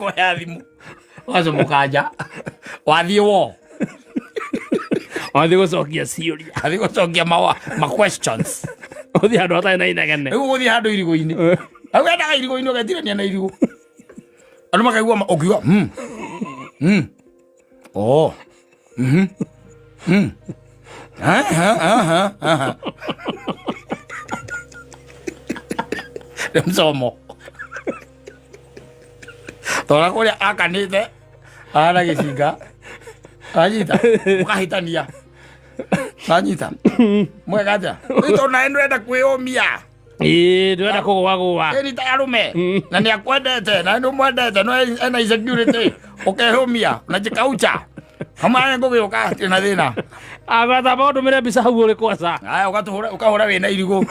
Koya thimũ wacomoka nja, wathiĩ wo. Wathiĩ gũcokia ciũria. Athiĩ gũcokia ma questions. Ũthiĩ handũ hatarĩ na inegene. Rĩu ũgũthiĩ handũ irigũ-inĩ, hau wendaga irigũ-inĩ, ũgetirania na irigũ, andũ makaigua ũkiuga oh mhm ha ha ha ha ha. Nĩ mcomo tora kũrĩa akanĩte ahana gĩcinga, anyita mũkahĩtania, anyita mwega atĩa? Rĩu tondũ nawe ndũrenda kwĩyũmia. Ĩĩ, ndĩrenda kũgũagũa. Ĩni ta arũme na nĩ akwendete na nĩ ũmwendete, no ena insecurity, ũkehũmia na jikaucha hamwe ngũgĩũka hatirĩ na thĩna. Agata ũndũmĩre mbica hau ũrĩ kwaca. Aya, ũgatũhũra, ũkahũra wĩna irigũ.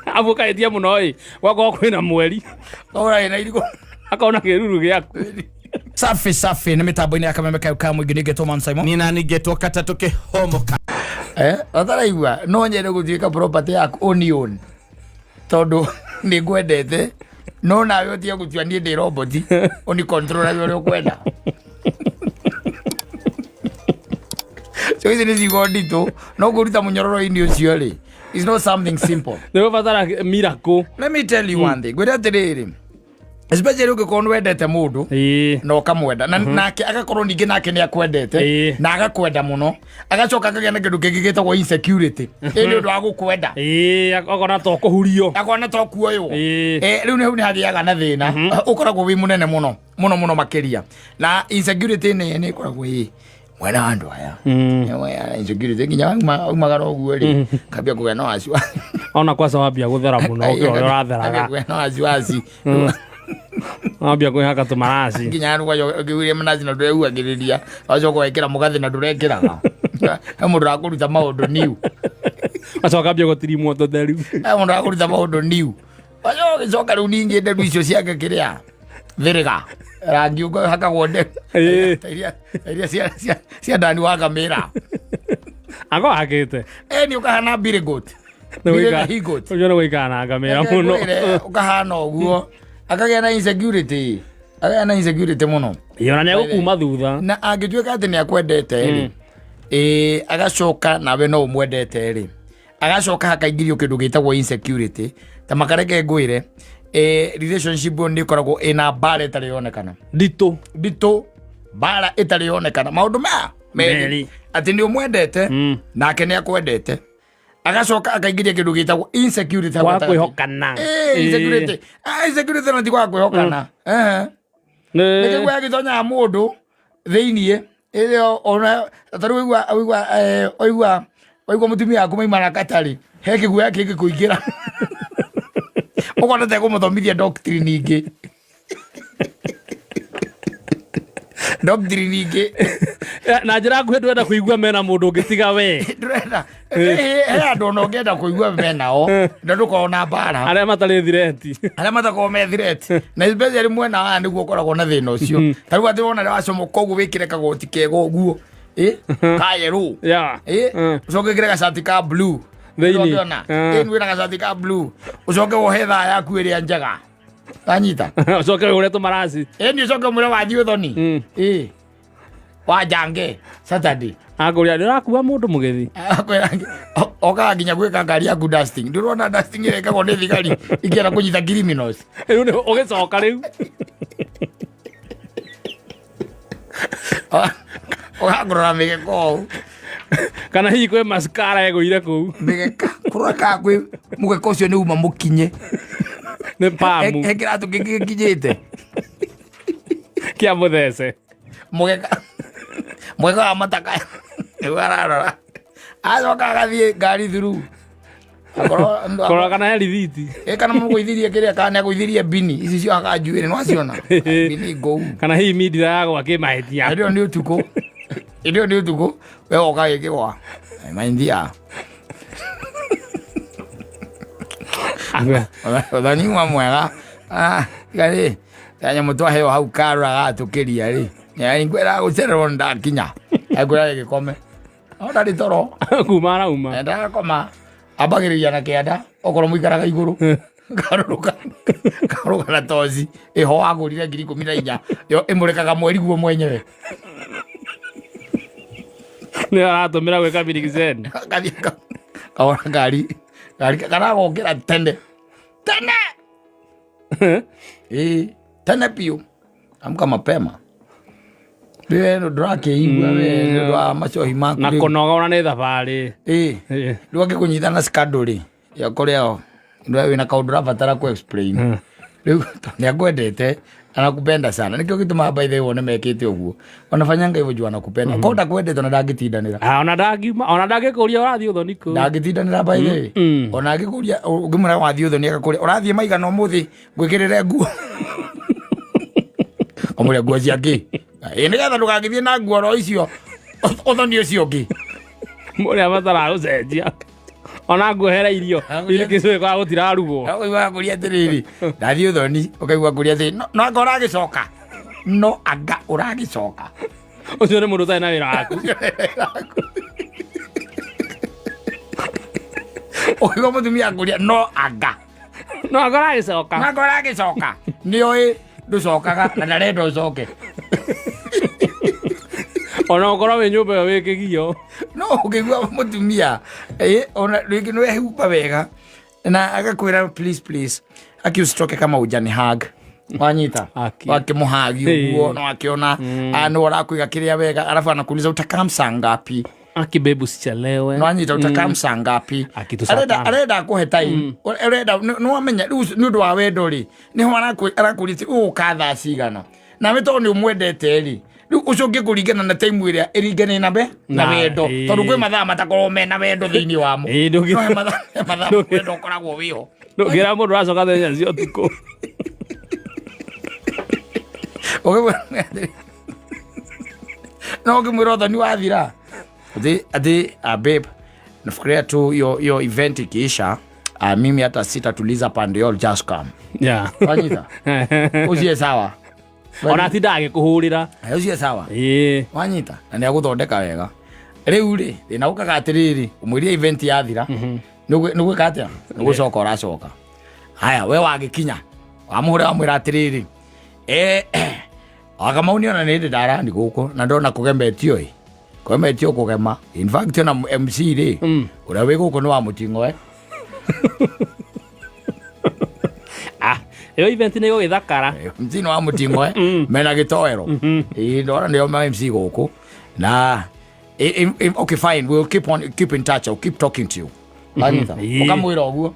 Abu ũkahĩtia mũno ĩ, gwakorwo kwĩna mweri. Ũkahũra wĩna irigũ. Akona kĩruru gĩaku. Safi safi, nĩ mĩtambo-inĩ ya Kameme kayo ka mũingĩ, ningĩ Toman Simon. Niĩ nani ngetwo katatũ kĩhomoka. Ũtaraigua no nyende gũtuĩka property yaku onion, tondũ nĩ ngwendete, no nawe ũtige gũtua niĩ ndĩ robot ũni control ũrĩa ũkwenda. So ici nĩ ciugo nditũ, no kũruta mũnyororo-inĩ ũcio rĩ, is not something simple. Nĩ ũbatara miracle. Let me tell you one thing, ngwĩre atĩrĩrĩ, especially ũngĩkorwo nĩ wendete mũndũ na ũkamwenda na nake agakorwo ningĩ nake nĩ akwendete na agakwenda mũno, agacoka akagĩa na kĩndũ kĩngĩ gĩtagwo insecurity ĩ nĩ ũndũ wa gũkwenda. Ĩĩ, akona to kũhurio. Akona to kuoywo. Rĩu nĩ hau nĩ hagĩaga na thĩna ũkoragwo wĩ mũnene mũno mũno mũno makĩria, na insecurity nĩ ĩkoragwo ĩ mwena wa andũ aya. Insecurity nginya waumagara ũguo rĩ, kambia kũgĩa na wasiwasi. Ona kwaca wambia gũthera mũno, ũkĩra ũrĩa ũratheraga. Kũgĩa na wasiwasi. Wambia kwĩhaka tũmaraci. Nginya ũkĩhuria manaci na ndũrehuagĩrĩria, wacoka wekĩra mũgathĩ na ndũrekĩraga, he mũndũ ũrakũruta maũndũ niu. Wacoka ambia gũtirimwo tũtheru. He mũndũ ũrakũruta maũndũ niu, wacoka ũgĩcoka rĩu ningĩ nderu icio ciake kĩrĩa thĩrĩga rangi ũhakagwo nderu ta iria cia ndani wa ngamĩra. Ako hakĩte. Ĩni ũkahana Billy Goat. Billy na he goat. Ũcio nĩ gũikara na ngamĩra mũno. Ngwĩre, ũkahana ũguo, akagĩa na insecurity, akagĩa na insecurity mũno. Ĩĩ, ona nĩ egũkuma thutha. Na angĩtuĩka atĩ nĩ akwendete rĩ, ĩĩ, agacoka nawe no ũmwendete rĩ, agacoka hakaingĩrio kĩndũ gĩtagwo insecurity, ta makareke ngwĩre, relationship ĩyo nĩ ĩkoragwo ĩna mbara ĩtarĩ yonekana. Nditũ. Nditũ, mbara ĩtarĩ yonekana, maũndũ maya merĩ. Merĩ. Atĩ nĩ ũmwendete nake nĩ akwendete, agacoka akaingĩria kĩndũ gĩtagwo insecurity hau Kwaga gatagatĩ. kwĩhokana. Insecurity. Ah, insecurity na ti kwaga kwĩhokana. Nĩ Nĩkĩguo gĩtonyaga mũndũ thĩiniĩ ĩrĩa ona tarĩu waigua mũtumia waku maima na katarĩ he kĩguoya kĩngĩ kũingĩra, ũkona ta kũmũthomithia doctrine ingĩ, doctrine ingĩ. Na njĩra nguhĩ, ndũrenda kũigua mena mũndũ ũngĩ tiga we. Ndũrenda he andũ ona ũngĩenda kũigua menao na ndũkorwo na mbara. Arĩa matarĩ thireti. Arĩa matakorwo me threat, na especially mwena wa nĩguo ũkoragwo na thĩna ũcio. Ta rĩu atĩ wona wacomoka ũguo, wĩkĩre kagoti kega ũguo, kayerũ, ũcoke wĩkĩre gacati ka blue Thĩinĩ. Ũngĩona? Ĩ, wĩna gacati ka blue, ũcoke wohe thaa yaku ĩrĩa njega, anyita. Ũcoke ũgũre tũmaraci. Ĩ, ũcoke ũmwĩre wathiĩ ũthoni, ĩ wanjange Saturday. Akũria ndĩrakua mũndũ mũgĩthi. Akwĩra okaga nginya gwĩka ngari yaku dusting. Ndũrona dusting ĩrĩa ĩkagwo nĩ thigari ikĩenda kũnyita criminals? Rĩu nĩ ũgĩcoka rĩu. Ũgakũrora mĩgeka ũũ. Kana hihi kwĩ mascara ĩgũire kũu. Mĩgeka kũrora kana kwĩ mũgeka ũcio nĩ uma mũkinye. Nĩ pamu. He kĩratũ kĩngĩ gĩkinyĩte. Kĩa mũthece. Mũgeka wa mataka nĩguo ararora, acoka agathiĩ ngari thuru. Kũrora kana he rithiti. Ĩ, kana mũgũithirie kĩrĩa, kana nĩagũithirie mbini ici ciohaga njuĩrĩ, nĩwaciona mbini ngũu. Kana hihi mindira yagwa kĩmahĩtia. Hĩndĩ ĩyo nĩ ũtukũ, hĩndĩ ĩyo nĩ ũtukũ, we woka gĩkĩgwa mainthia ũthoni uma mwega. Ah, tiga rĩ kanyamũ twaheo hau karora gatũkĩria rĩ, ngwĩra gũcererwo ndakinya, ngwĩra gĩkome no ndarĩ toro. Kuma arauma. Ndakoma ambagĩrĩria na kĩanda okorwo mũikaraga igũrũ. Karũrũka karũrũka na toci ĩho wagũrire 14,000 yo ĩmũrĩkaga mweri guo mwenyewe. Nĩ aratũmĩra gwĩka birigiceni. Gathiĩ kagũra ngari ngari karagokĩra tene tene, ĩĩ tene biũ, amka mapema. Rĩu ndũrakĩigua we nĩ ũndũ wa macohi maku Na rĩu. kũnoga ona nĩ thabarĩ. Ĩĩ. Ĩĩ. Rĩu angĩkũnyita na scandal rĩ, yakore wĩna kaũndũ ũrabatara ku explain rĩu tondũ nĩakwendete, anakupenda sana, nĩkĩo gĩtũmaga by the way wone mekĩte ũguo, wanafanyanga hivyo juu anakupenda. Korwo ndakwendete ona ndangĩtindanĩra. Ah, ona ndangiuma ona ndangĩkũria ũrathiĩ ũthoni kũ. Ndangĩtindanĩra by the way. Ona angĩkũria, ũngĩmwĩra wathiĩ ũthoni, agakũria ũrathiĩ maigana ũmũthĩ ngwĩkĩrĩre nguo, ũmũrĩa nguo cia kĩ? Ĩ nĩgetha ndũgagĩthiĩ na nguo ro icio ũthoni ũcio ũngĩ. Mũrĩa abataraga gũcenjia ona nguohera irio irio kĩcũĩ kwa gũtirarugwo. Ũkaigua ngũria atĩrĩrĩ, ndathiĩ ũthoni, ũkaigua ngũria atĩrĩ, no anga ũragĩcoka, no anga ũragĩcoka. Ũcio nĩ mũndũ ũtarĩ na wĩra waku. Ũkaigua mũtumia ngũria no anga no anga ũragĩcoka. No anga ũragĩcoka, nĩoĩ ndũcokaga na ndarenda ũcoke. Ona ũkorwo wĩ nyũmba ĩyo wĩ kĩgio. No ũkĩigua mũtumia ona rĩngĩ nĩ wehumba wega na agakwĩra, please please, aki usitoke kama ujani hug, wanyita? Aki. Wakĩmũhagi ũguo no akĩona nĩ ũrakũiga kĩrĩa wega, alafu anakuuliza utakam saa ngapi? Aki babe, usichelewe. Nwanyita, utakam saa ngapi? Aki tu saa Arenda 5. Arenda kũhe time, arenda nĩ wamenya rĩu nĩ ũndũ wa wendo rĩ, nĩho arakũria atĩ ũgũka thaa cigana, nawe tondũ nĩ ũmwendete rĩ, rĩu ũcio ũngĩ kũringana na time ĩrĩa ĩringane na be na wendo, tondũ kwĩ mathaa matakorwo mena wendo thĩinĩ wamo. No he mathaa wendo ũkoragwo wĩho. Ndũngĩra mũndũ ũracoka thaa 4 cia ũtukũ. No ũngĩmwĩra ũthoni wathira ati babe, nafikiria tu hiyo event ikiisha, mimi hata sitatuliza pande, yo just come. Wanyita, ucie sawa. Ona atindaga agĩkũhũrĩra. Ucie sawa. Wanyita, na nĩ agũthondeka wega. Rĩu rĩ, thĩna ũkaga atĩrĩrĩ, ũmwĩrie event yathira nĩ gwĩka atĩa? Nĩ gũcoka ũracoka. Haya, we wagĩkinya wamũhũra, wamwĩra atĩrĩrĩ, wakamau nĩ ona nĩ ndĩ ndarani gũkũ na ndona kũgemetio ĩ kũgemetio kũgema, in fact ona MC rĩ, ũrĩa wĩ gũkũ nĩ wa mũting'oe. Ah, ĩyo event nĩ ĩgũgĩthakara. MC nĩ wa mũting'oe mena gĩtoero, ĩ ndona nĩo ma MC gũkũ na okay fine, we'll keep on keep in touch, I'll keep talking to you, wanyita? Ũkamwĩra ũguo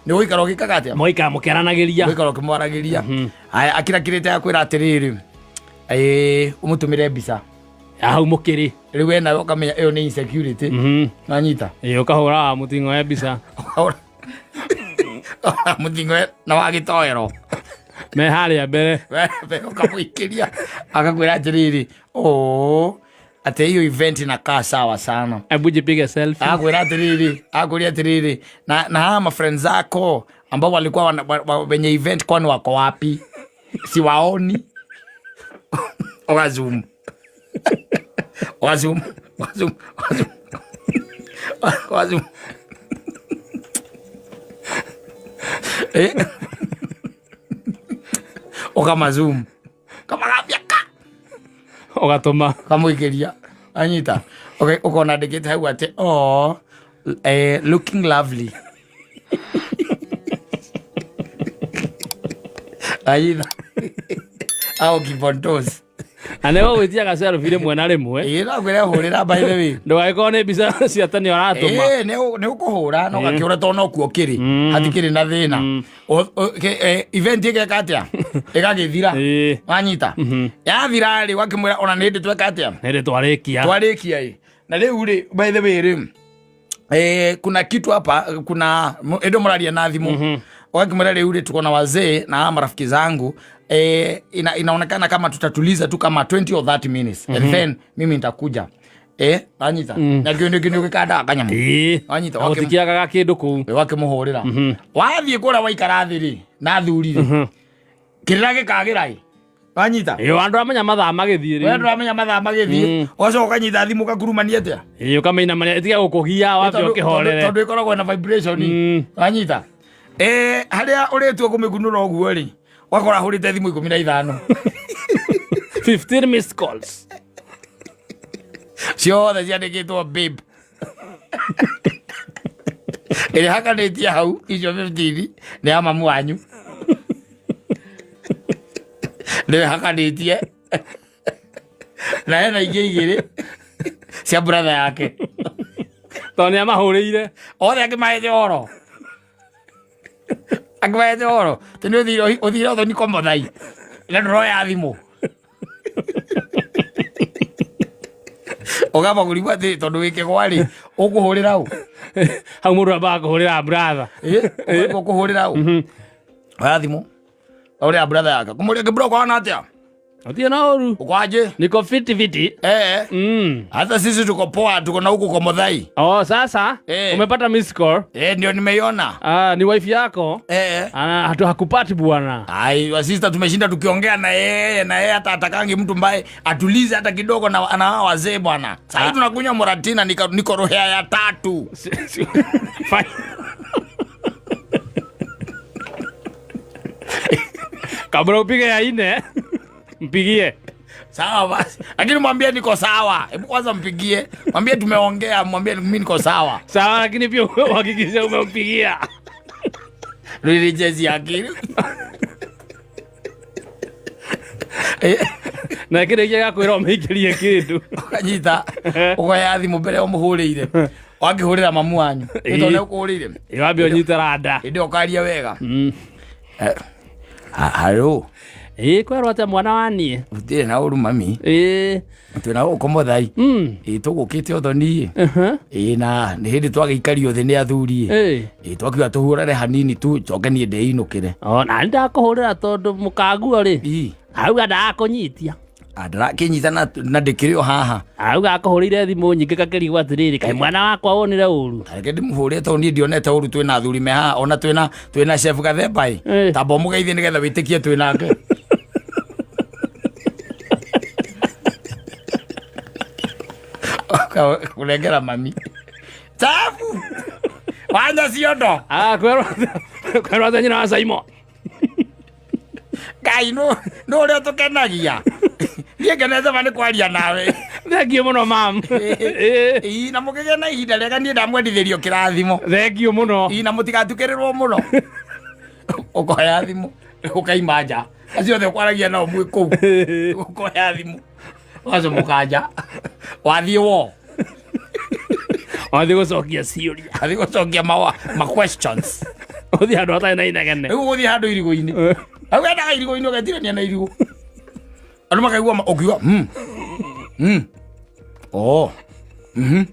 nĩ ũgũikara ũgĩkaga atĩa? Mũikara mũkĩaranagĩria. Ũgũikara ũkĩmwaragĩria. Aya, akirakirĩte akwĩra atĩrĩrĩ, ũmũtũmĩre mbica hau mũkĩrĩ. Rĩu we nawe ũkamenya ĩyo nĩ insecurity, wanyita? Ĩĩ, ũkahũra wa mũting'oe mbica. Mũting'oe na wa gĩtoero me harĩa mbere. Ũkamũikĩria, akakwĩra atĩrĩrĩ, oh, atĩ hiyo event inakaa sawa sana. Hebu jipige selfie. Akwĩra atĩrĩrĩ, akwĩra atĩrĩrĩ, na hawa mafriends zako ambao walikuwa wenye event, kwani wako wapi? Siwaoni. Ukazoom, ukazoom, ukazoom, ukazoom, ukazoom, ukamazoom kamagambia ka Ũgatũma. Kamũikĩria, anyita, ũkona andĩkĩte hau atĩ oh, looking lovely, anyita au kibontos. Na nĩ gũgwĩtia ga selfie rĩmwe na rĩmwe. Ĩĩ, no kwĩra hũrĩra, by the way. Ndũgagĩkorwo nĩ mbica cia tene ũratũma. Ĩĩ, nĩ ũkũhũra no gakĩũra tondũ no kuo kĩrĩ hatikĩrĩ na thĩna. Event ĩgeka atĩa? Ĩgagĩthira. Wanyita, yathira rĩ, wakĩmwĩra ona nĩ hĩndĩ tweka atĩa? Nĩ twarĩkia. Twarĩkia ĩ. Na rĩu rĩ, by the way rĩ, kuna kitu hapa, kuna ndo mũraria na thimũ, wakimwĩra rĩu rĩ, tuko na wazee na hawa marafiki zangu, inaonekana kama tutatuliza tu kama 20 or 30 minutes and then mimi nitakuja, wanyita? Na kĩndũ kĩndũ gĩkanda kanyamu. Wanyita? Na gũtikĩagaga kĩndũ kũu. Wakĩmũhũrĩra, wathiĩ kũrĩa waikara thĩ rĩ, na athuri rĩ, kĩrĩra gĩkagĩra ĩ, wanyita? Ĩĩ, andũ amenya mathaa magĩthiĩ We rĩu. ndũramenya mathaa magĩthiĩ, ũgacoka ũkanyita thimũ ũkakurumania atĩa? Ĩĩ, ũkamĩinamania ĩtige gũkũgia wambe ũkĩhorere. Tondũ ĩkoragwo na vibration, wanyita? Harĩa ũrĩtua kũmĩkunũra ũguo rĩ, ũgakora ahũrĩte thimũ 15. 15 missed calls. Ciothe ciandĩkĩtwo babe. Ĩrĩa hakanĩtie hau icio 15 nĩ ya mamu wanyu, nĩwe hakanĩtie, na hena ingĩ igĩrĩ cia brother yake. Tondũ nĩ amahũrĩire. Othe akĩmahete ũhoro, akĩmahete ũhoro tĩ nĩ ũthire, ũthire ũthoni komothai na ndũroya thimũ, ũgamba kũrigwo atĩ tondũ wĩ kĩgwa rĩ, ũkũhũrĩra ũ? Hau mũndũ ambaga kũhũrĩra brother. Ũkũhũrĩra ũ? Oya thimũ, ũrĩa brother yake kũmũria kĩbro kwana atĩa. Ũtirĩ na ũru. Uko aje? Niko fiti fiti. Hata sisi tuko poa, tuko na huku kwa Modhai. Oh, sasa umepata miss call. Ndio nimeiona. Ah, ni wife yako. Ah, hatu hakupati bwana. Ai, wasista tumeshinda tukiongea na yeye, na yeye hata atakangi mtu mbaye atulize hata kidogo na hawa wazee bwana. Sasa Ah. tunakunywa moratina, niko rohea ya tatu. Fine. Kabla upige ya ine, mpigie. Sawa basi. Lakini mwambie niko sawa. Hebu kwanza mpigie. Mwambie tumeongea, mwambie mimi niko sawa. Sawa, lakini pia uhakikishe umempigia. Riri jezi akili. Na kĩrĩkia gakwĩra ũmĩikĩrie kĩndũ. Ũkanyita ũkoya thimũ mbere ũmũhũrĩire, wakĩhũrĩra mamu wanyu ĩtondũ nĩ ũkũhũrĩire. Wambe ũnyite randa. Hĩndĩ ĩyo ũkaria wega. Halo. Ĩ, kwerwo atĩa mwana wa niĩ? Gũtirĩ na ũru mami. Twĩna gũkũ Mũthai. Ĩ, tũgũkĩte ũthoni. Ĩ, na nĩ hĩndĩ twagĩikario thĩ nĩ athuri. Ĩ, twakiuga tũhũrane hanini tu, njoke niĩ ndĩinũkĩre. O na nĩndakũhũrĩra tondũ mũkaguo rĩ, auga ndagakũnyitia. Ndĩrakĩnyita na ndĩkĩrĩ o haha. Auga akũhũrĩire thimũ nyingĩ kakĩrigwo atĩrĩrĩ, kaĩ mwana wakwa wonire ũru? Reke ndĩmũhũrĩre tondũ niĩ ndionete ũru, twĩna athuri me haha, ona twĩna chef Gathemba ĩ. Tamba ũmũgeithie nĩgetha wĩtĩkie twĩ nake. Kũnengera mami chafu wanya ciondo. Ah, kwerwo atĩa nyina wa Saimo? Ngai nũ ũrĩa ũtũkenagia, niĩ ngenete ma nĩ kwaria nawe. Thank you mũno mam. Ĩ, na mũkĩgĩa na ihinda rĩega, niĩ ndamwendithĩrio kĩrathimo. Thank you mũno. Ĩ, na mũtigatukĩrĩrwo mũno. Ũkoya thimũ ũkaima nja, acio othe ũkwaragia nao mwĩ kũu, ũkoya thimũ ũgacomoka nja, wathiĩ wo. Wathiĩ gũcokia ciũria. Wathiĩ gũcokia ma questions. Ũthiĩ handũ hatarĩ na inegene. Rĩu ũgũthiĩ handũ irigũ-inĩ, hau wendaga irigũ-inĩ, ũgetirania na irigũ, andũ makaigua ũkiuga oh mhm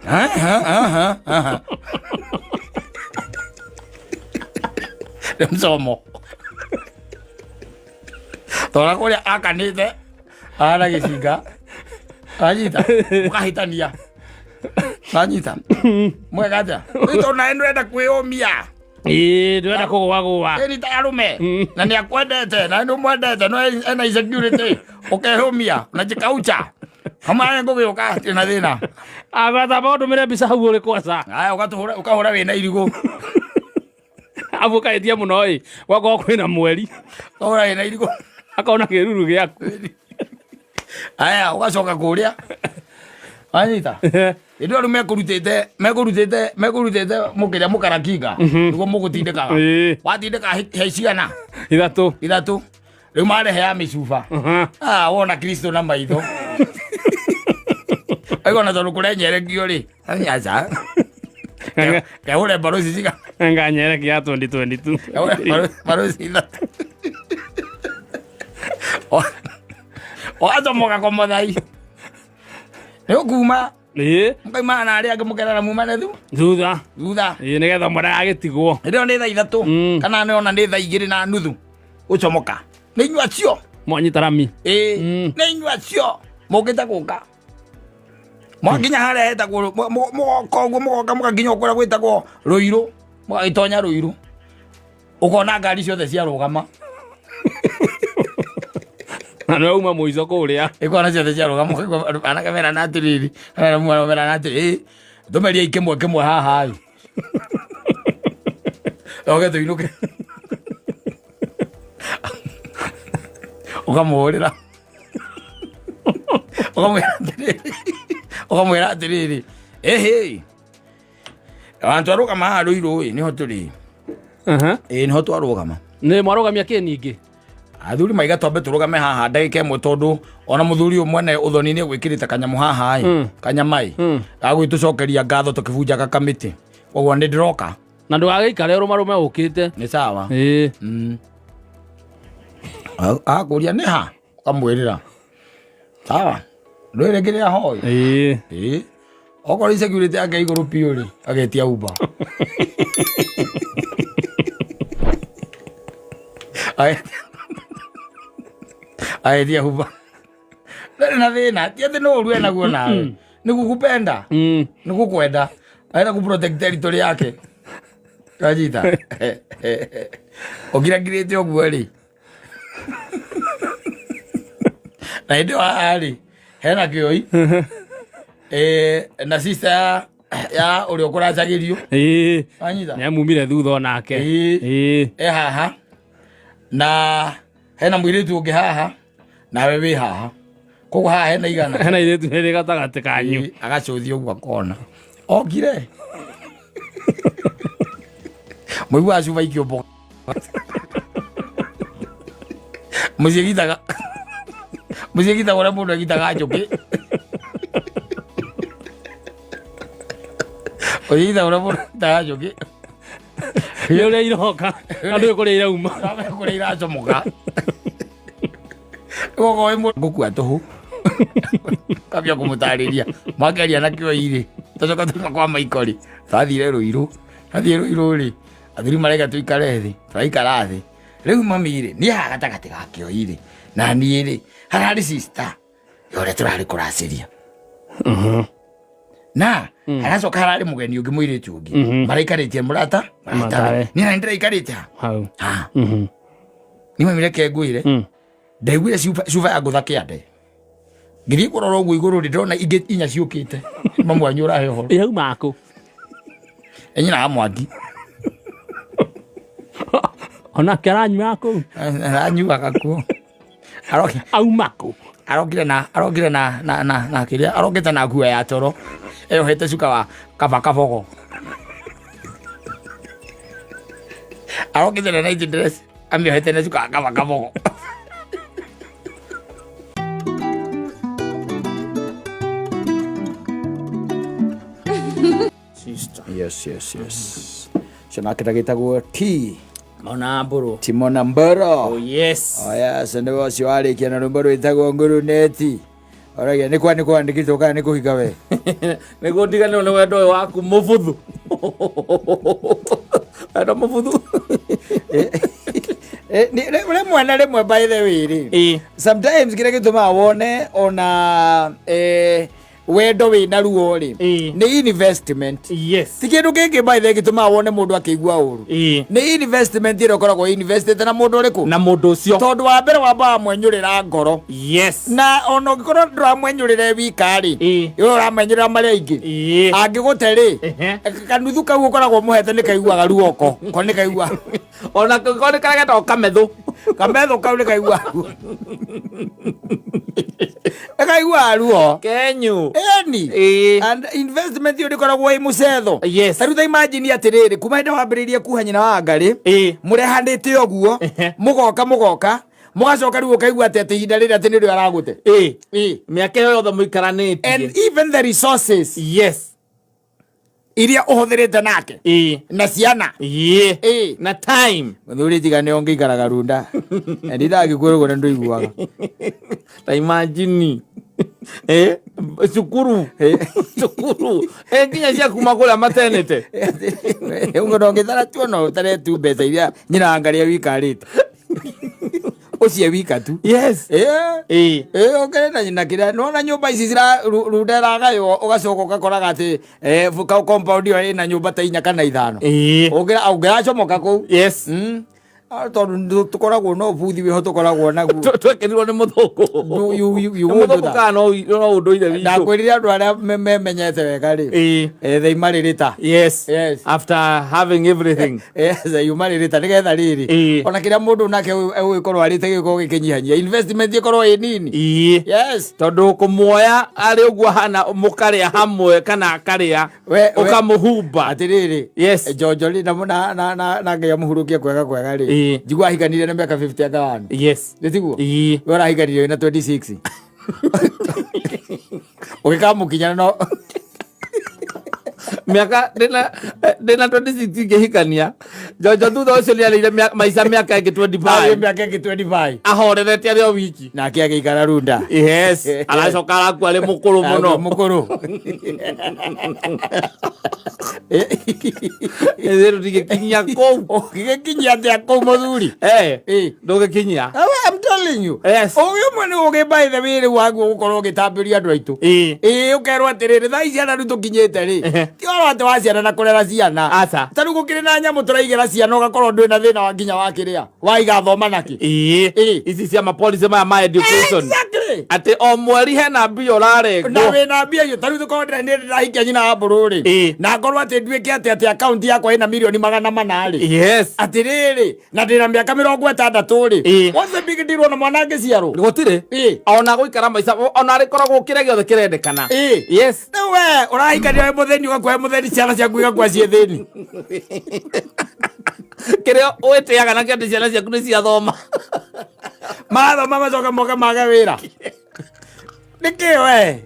ha ha ha ha ha, nĩ mcomo tora kũrĩa akanĩte ahana gĩcinga, anyita mũkahĩtania, anyita mwega atĩa tondũ nawe ndũrenda kwĩyũmia. Ĩ, ndũrenda kũgũagũa. Ĩni ta arũme na nĩ akwendete na nĩ ũmwendete, no ena insecurity, ũkehũmia na jikaucha hamwe ngũgĩũka hatirĩ na thĩna. Agatamba ũndũmĩre mbica hau ũrĩ kwaca. Aya, ũgatũhũra, ũkahũra wĩna irigũ. Abu ũkahĩtia mũno ĩ, gwakorwo kwĩna mweri. Ũkahũra wĩna irigũ. Akona kĩruru gĩaku. Aya, ũgacoka kũrĩa wanyita hĩndĩ ĩyo rĩu mekũrutĩte mũkĩrĩa mũkarakinga nĩguo mũgũtindĩkaga. Watindĩka he cigana? 3. 3, rĩu marehe ya mĩcuba. Ah, wona Kristo na maitho aigona tondũ kũrenyerekio rĩ, aca kehũre mbaroci cigana? Nganyereki ya 2022. Kehũre mbaroci 3, ũgacomoka komothai nĩ ũkuma. Mũkaimana na arĩa angĩ, mũkerana mumane thu thutha. Thutha. Ĩ, nĩgetha mwana agĩtigwo. Hĩndĩ ĩyo nĩ thaa 3 kana nĩ ona nĩ thaa 2:30, ũcomoka nĩ inyuĩ acio. Mwanyita rami. Ĩ, nĩ inyuĩ acio mũkĩte gũka mwakinya harĩa hetagwo mũgoka ũguo, mũgoka mũgakinya kũrĩa gwĩtagwo Rũirũ, mũgagĩtonya Rũirũ, ũkona ngari ciothe ciarũgama. Na nĩwe uma mũico kũrĩa. Ĩkona ciothe ciarũgama, ũkaigua andũ anake merana atĩrĩrĩ, merana atĩrĩ, "Ĩ, tũmeriei kĩmwe kĩmwe haha ĩ." Oke tũinũke. Ũkamũhũrĩra. Ũkamwĩra atĩrĩrĩ. Ũkamwĩra atĩrĩrĩ. Ĩhĩ. Hantu arũgama haha Rũirũ ĩ nĩho tũrĩ. Aha. Ĩ nĩho twarũgama. Nĩ mwarũgamia kĩ ningĩ? Athuri maiga twambe tũrũgame haha ndagĩka ĩmwe tondũ ona mũthuri ũyũ mwene ũthoni nĩ egwĩkĩrĩte kanyamũ haha ĩ kanyama ĩ gagwĩtũcokeria ngatho tũkĩbunjaga kamĩtĩ koguo nĩ ndĩroka. Na ndũgagĩikare ũrũmarũme ũkĩte. Nĩ sawa. Ĩĩ. Akũria nĩ ha ũkamwĩrĩra sawa ndwĩre kĩrĩa hoi. Ĩĩ. Ĩĩ okorwo insecurity yake igũrũ biũ rĩ agetia Uber. Agetia Uber. Ndarĩ na thĩna ti atĩ nĩ ũru enaguo nawe nĩ gũkũpenda nĩ gũkwenda arenda kũ protect territory yake kanyita ũkirangirĩte ũguo rĩ na hĩndĩ ĩyo haha rĩ hena kĩoi na sister ya ũrĩa ũkũracagĩrio. Ĩĩ. Wanyita? Nĩ amumire thutha onake. Ĩĩ. Ĩĩ. E haha na hena mũirĩtu ũngĩ haha nawe wĩ haha koguo haha hena igana. Hena irĩtu rĩrĩ gatagatĩ kanyu. Ĩĩ, agacũthia ũguo akona okire mũiguaga cuba ikĩũmbũka mũciĩ gitaga mũciĩ gitaga ũrĩa mũndũ agitaga njũkĩ mũciĩ gitaga ũrĩa mũndũ agitaga njũkĩ. Nĩ ũrĩa iroka na ndũĩ kũrĩa irauma. Kũrĩa iracomoka gogo ĩ ngũkua tũhũ kambia kũmũtarĩria makĩaria na kĩo irĩ tũcoka tuma kwa maiko rĩ twathire Rũirũ twathire Rũirũ rĩ athuri maraiga tũikare thĩ tũraikara thĩ rĩu mami rĩ niĩ haha gatagatĩ ga kĩo irĩ na niĩ rĩ hararĩ sister ya ũrĩa tũrarĩ kũracĩria na haracoka hararĩ mũgeni ũngĩ mũirĩtu ũngĩ maraikarĩtie mũrata Mũratawe. niĩ na nĩndĩraikarĩte ha Hau. ha nĩ mami reke ngwĩre ndaiguire cuba ya ngũtha kĩande ngĩthiĩ kũrora ũguo igũrũ rĩ ndĩrona ingĩ inya ciũkĩte mamu wanyu ũrahe ũhoro. Irauma kũ? Enyina wa Mwangi. Onake aranyuaga kũu? Aranyuaga kuo. Auma kũ? Arokire na arokire na na na na kĩrĩa arokĩte na nguo ya toro eyohete cuka wa kaba kabogo arokĩte na night dress amĩohete na cuka wa kaba kabogo. Sister. Yes, yes, yes. Cio nake gĩtagwo T. Mona Mbũrũ. Timona Mboro. Oh yes. Oh yes, nĩwe ũcio warĩkia na rwĩmbo rwĩtagwo Nguruneti. Oragia nĩ kwa nĩ kwandĩkĩtwo kana nĩ kũhika we? Nĩguo ndiganĩrwo nĩ wendo ũyũ waku mũbuthu. Wendo mũbuthu. Rĩmwe na rĩmwe by the way rĩ. Ĩĩ. Sometimes kĩrĩa gĩtũmaga wone ona wendo wĩna ruo rĩ Ĩĩ. nĩ investment. Yes. Ti kĩndũ kĩngĩ by the way gĩtũmaga wone mũndũ akĩigua ũru. Ĩĩ. Nĩ investment ĩrĩa ũkoragwo invested na mũndũ ũrĩkũ? Na mũndũ ũcio. Tondũ wa mbere wambaga mwenyũrĩra ngoro. Yes. Na ona ũngĩkorwo ndũramwenyũrĩra wika rĩ, Ĩĩ. we ũramenyũrĩra marĩa aingĩ. Ĩĩ. Angĩgũte rĩ, Ehe. kanuthu kau ũkoragwo mũhete nĩ kaiguaga ruoko. Ko nĩ kaigua. Ona ko nĩ karĩa getagwo kamethu. Kamethu kau nĩ kaigua ruo. Nĩ kaiguaga ruo. Kenyu. Ĩni. Ĩĩ. And investment ĩyo ndĩkoragwo ĩ mũcetho. Yes. Ta rĩu ta imagine atĩrĩrĩ, kuma hĩndĩ wambĩrĩirie kuha nyina wa Ngarĩ, Ĩĩ. mũrehanĩte ũguo, Ehe. mũgoka mũgoka, mũgacoka rĩu ũkaigua atĩ atĩ ihinda rĩrĩ atĩ nĩrĩo aragũte. Ĩĩ. Ĩĩ. Mĩaka ĩyo yothe mũikaranĩtie. And even the resources Yes. iria ũhũthĩrĩte nake Ĩĩ. na ciana. Ĩĩ. Ĩĩ. Na time. Mũthuri tiga nĩ ũngĩikaraga runda. Na ndindagĩkwĩra ũguo na ndũiguaga. Ta imagine. Cukuru. Cukuru. Nginya cia kuma kũrĩa maternity. Ũguo ndũngĩtara tu ona ũtare tu mbeca iria nyina wa Ngarĩa wikarĩte. Ũcio wika tu. Yes. Ĩĩ. Ĩĩ. Ĩĩ ũkĩrĩ na nyina kĩrĩa nĩwona nyũmba ici cira runda ĩragaywo ũgacoka ũgakoraga atĩ compound ĩyo ĩna nyũmba ta inya kana ithano. Ĩĩ. Ũngĩracomoka kũu. Yes. Ah, tondũ tũkoragwo na ũbuthi wĩho tũkoragwo naguo. Twekerirwo nĩ mũthũngũ. You Nĩ won't do mũthũngũ that. kana no ũndũire witũ. Ndakwĩrire andũ arĩa memenyete wega rĩ, Ĩĩ. they marĩrĩta. Yes. Yes. After having everything. Yes, yumarĩrĩta nĩgetha rĩrĩ, Ĩĩ. ona kĩrĩa mũndũ nake egũgĩkorwo arĩte gĩgĩkorwo gĩkĩnyihanyia investment ĩkorwo ĩ nini. Ĩĩ. Yes. Tondũ kũmuoya arĩ ũguo hana mũkarĩa hamwe kana akarĩa ũkamũhumba. Atĩrĩrĩ, Yes. Njonjo rĩ, na Ngai amũhurũkie kwega kwega rĩ, Ĩĩ. njigua ahikanire na mĩaka 50 anga wanu. Yes. Nĩ tiguo? Ĩĩ. We ũrahikanire wĩna 26, ũgĩkamũkinya no Mĩaka ndĩna 26 ngĩhikania. Njonjo thutha ũcio nĩ arĩire maica mĩaka ĩngĩ 25 25. Mĩaka ĩngĩ 25. Ahorerete arĩ o wiki. Nake agĩikara runda. Yes. Aracoka arakua arĩ mũkũrũ mũno. Mũkũrũ. Ithuĩ tũtingĩkinyia kũu. Ũgĩkinyia atĩa kũu, mũthuri? Eh. Ĩĩ. Ndũgĩkinyia. I'm telling you. Yes. Ũgĩ ũmwe nĩ ũgĩ, by the way, rĩu waguo gũkorwo ũgĩtambĩria andũ aitũ. Ĩĩ. Ĩĩ, ũkerwo atĩrĩrĩ, thaa ici ciana rĩu tũkinyĩte rĩ, ti ũhoro atĩ wa ciana na kũrera ciana. Aca. Ta rĩu gũkĩrĩ na nyamũ tũraigĩra ciana, ũgakorwo ndwĩ na thĩna wa nginya wa kĩrĩa waigathoma nakĩ. Ĩĩ. Ĩĩ. Ici cia mapolicy maya ma education. Exactly. Atĩ o mweri hena mbia Na ũrarengwo. wĩna mbia icio, ta rĩu tũkorwo ndĩra ndĩrahikia nyina wa mbũrũ rĩ, Ĩĩ. na ngorwo atĩ nduĩke atĩ akaunti yakwa ĩna mirioni 400 rĩ, Yes. atĩrĩrĩ, na ndĩna mĩaka 60 rĩ, Ĩĩ. what's the big deal ona mwana angĩciarwo? Gũtirĩ. Ĩĩ. Ona gũikara maica ona arĩkoragwo kĩrĩa gĩothe kĩrendekana. Ĩĩ. Yes. Rĩu we ũrahikania wĩ mũthĩni, ũgakua wĩ mũthĩni, ciana ciaku igakua ciĩ thĩni. Kĩrĩa wĩtĩaga nakĩo atĩ ciana ciaku nĩ ciathoma. Mathoma macoke moke mage wĩra nĩkĩ we?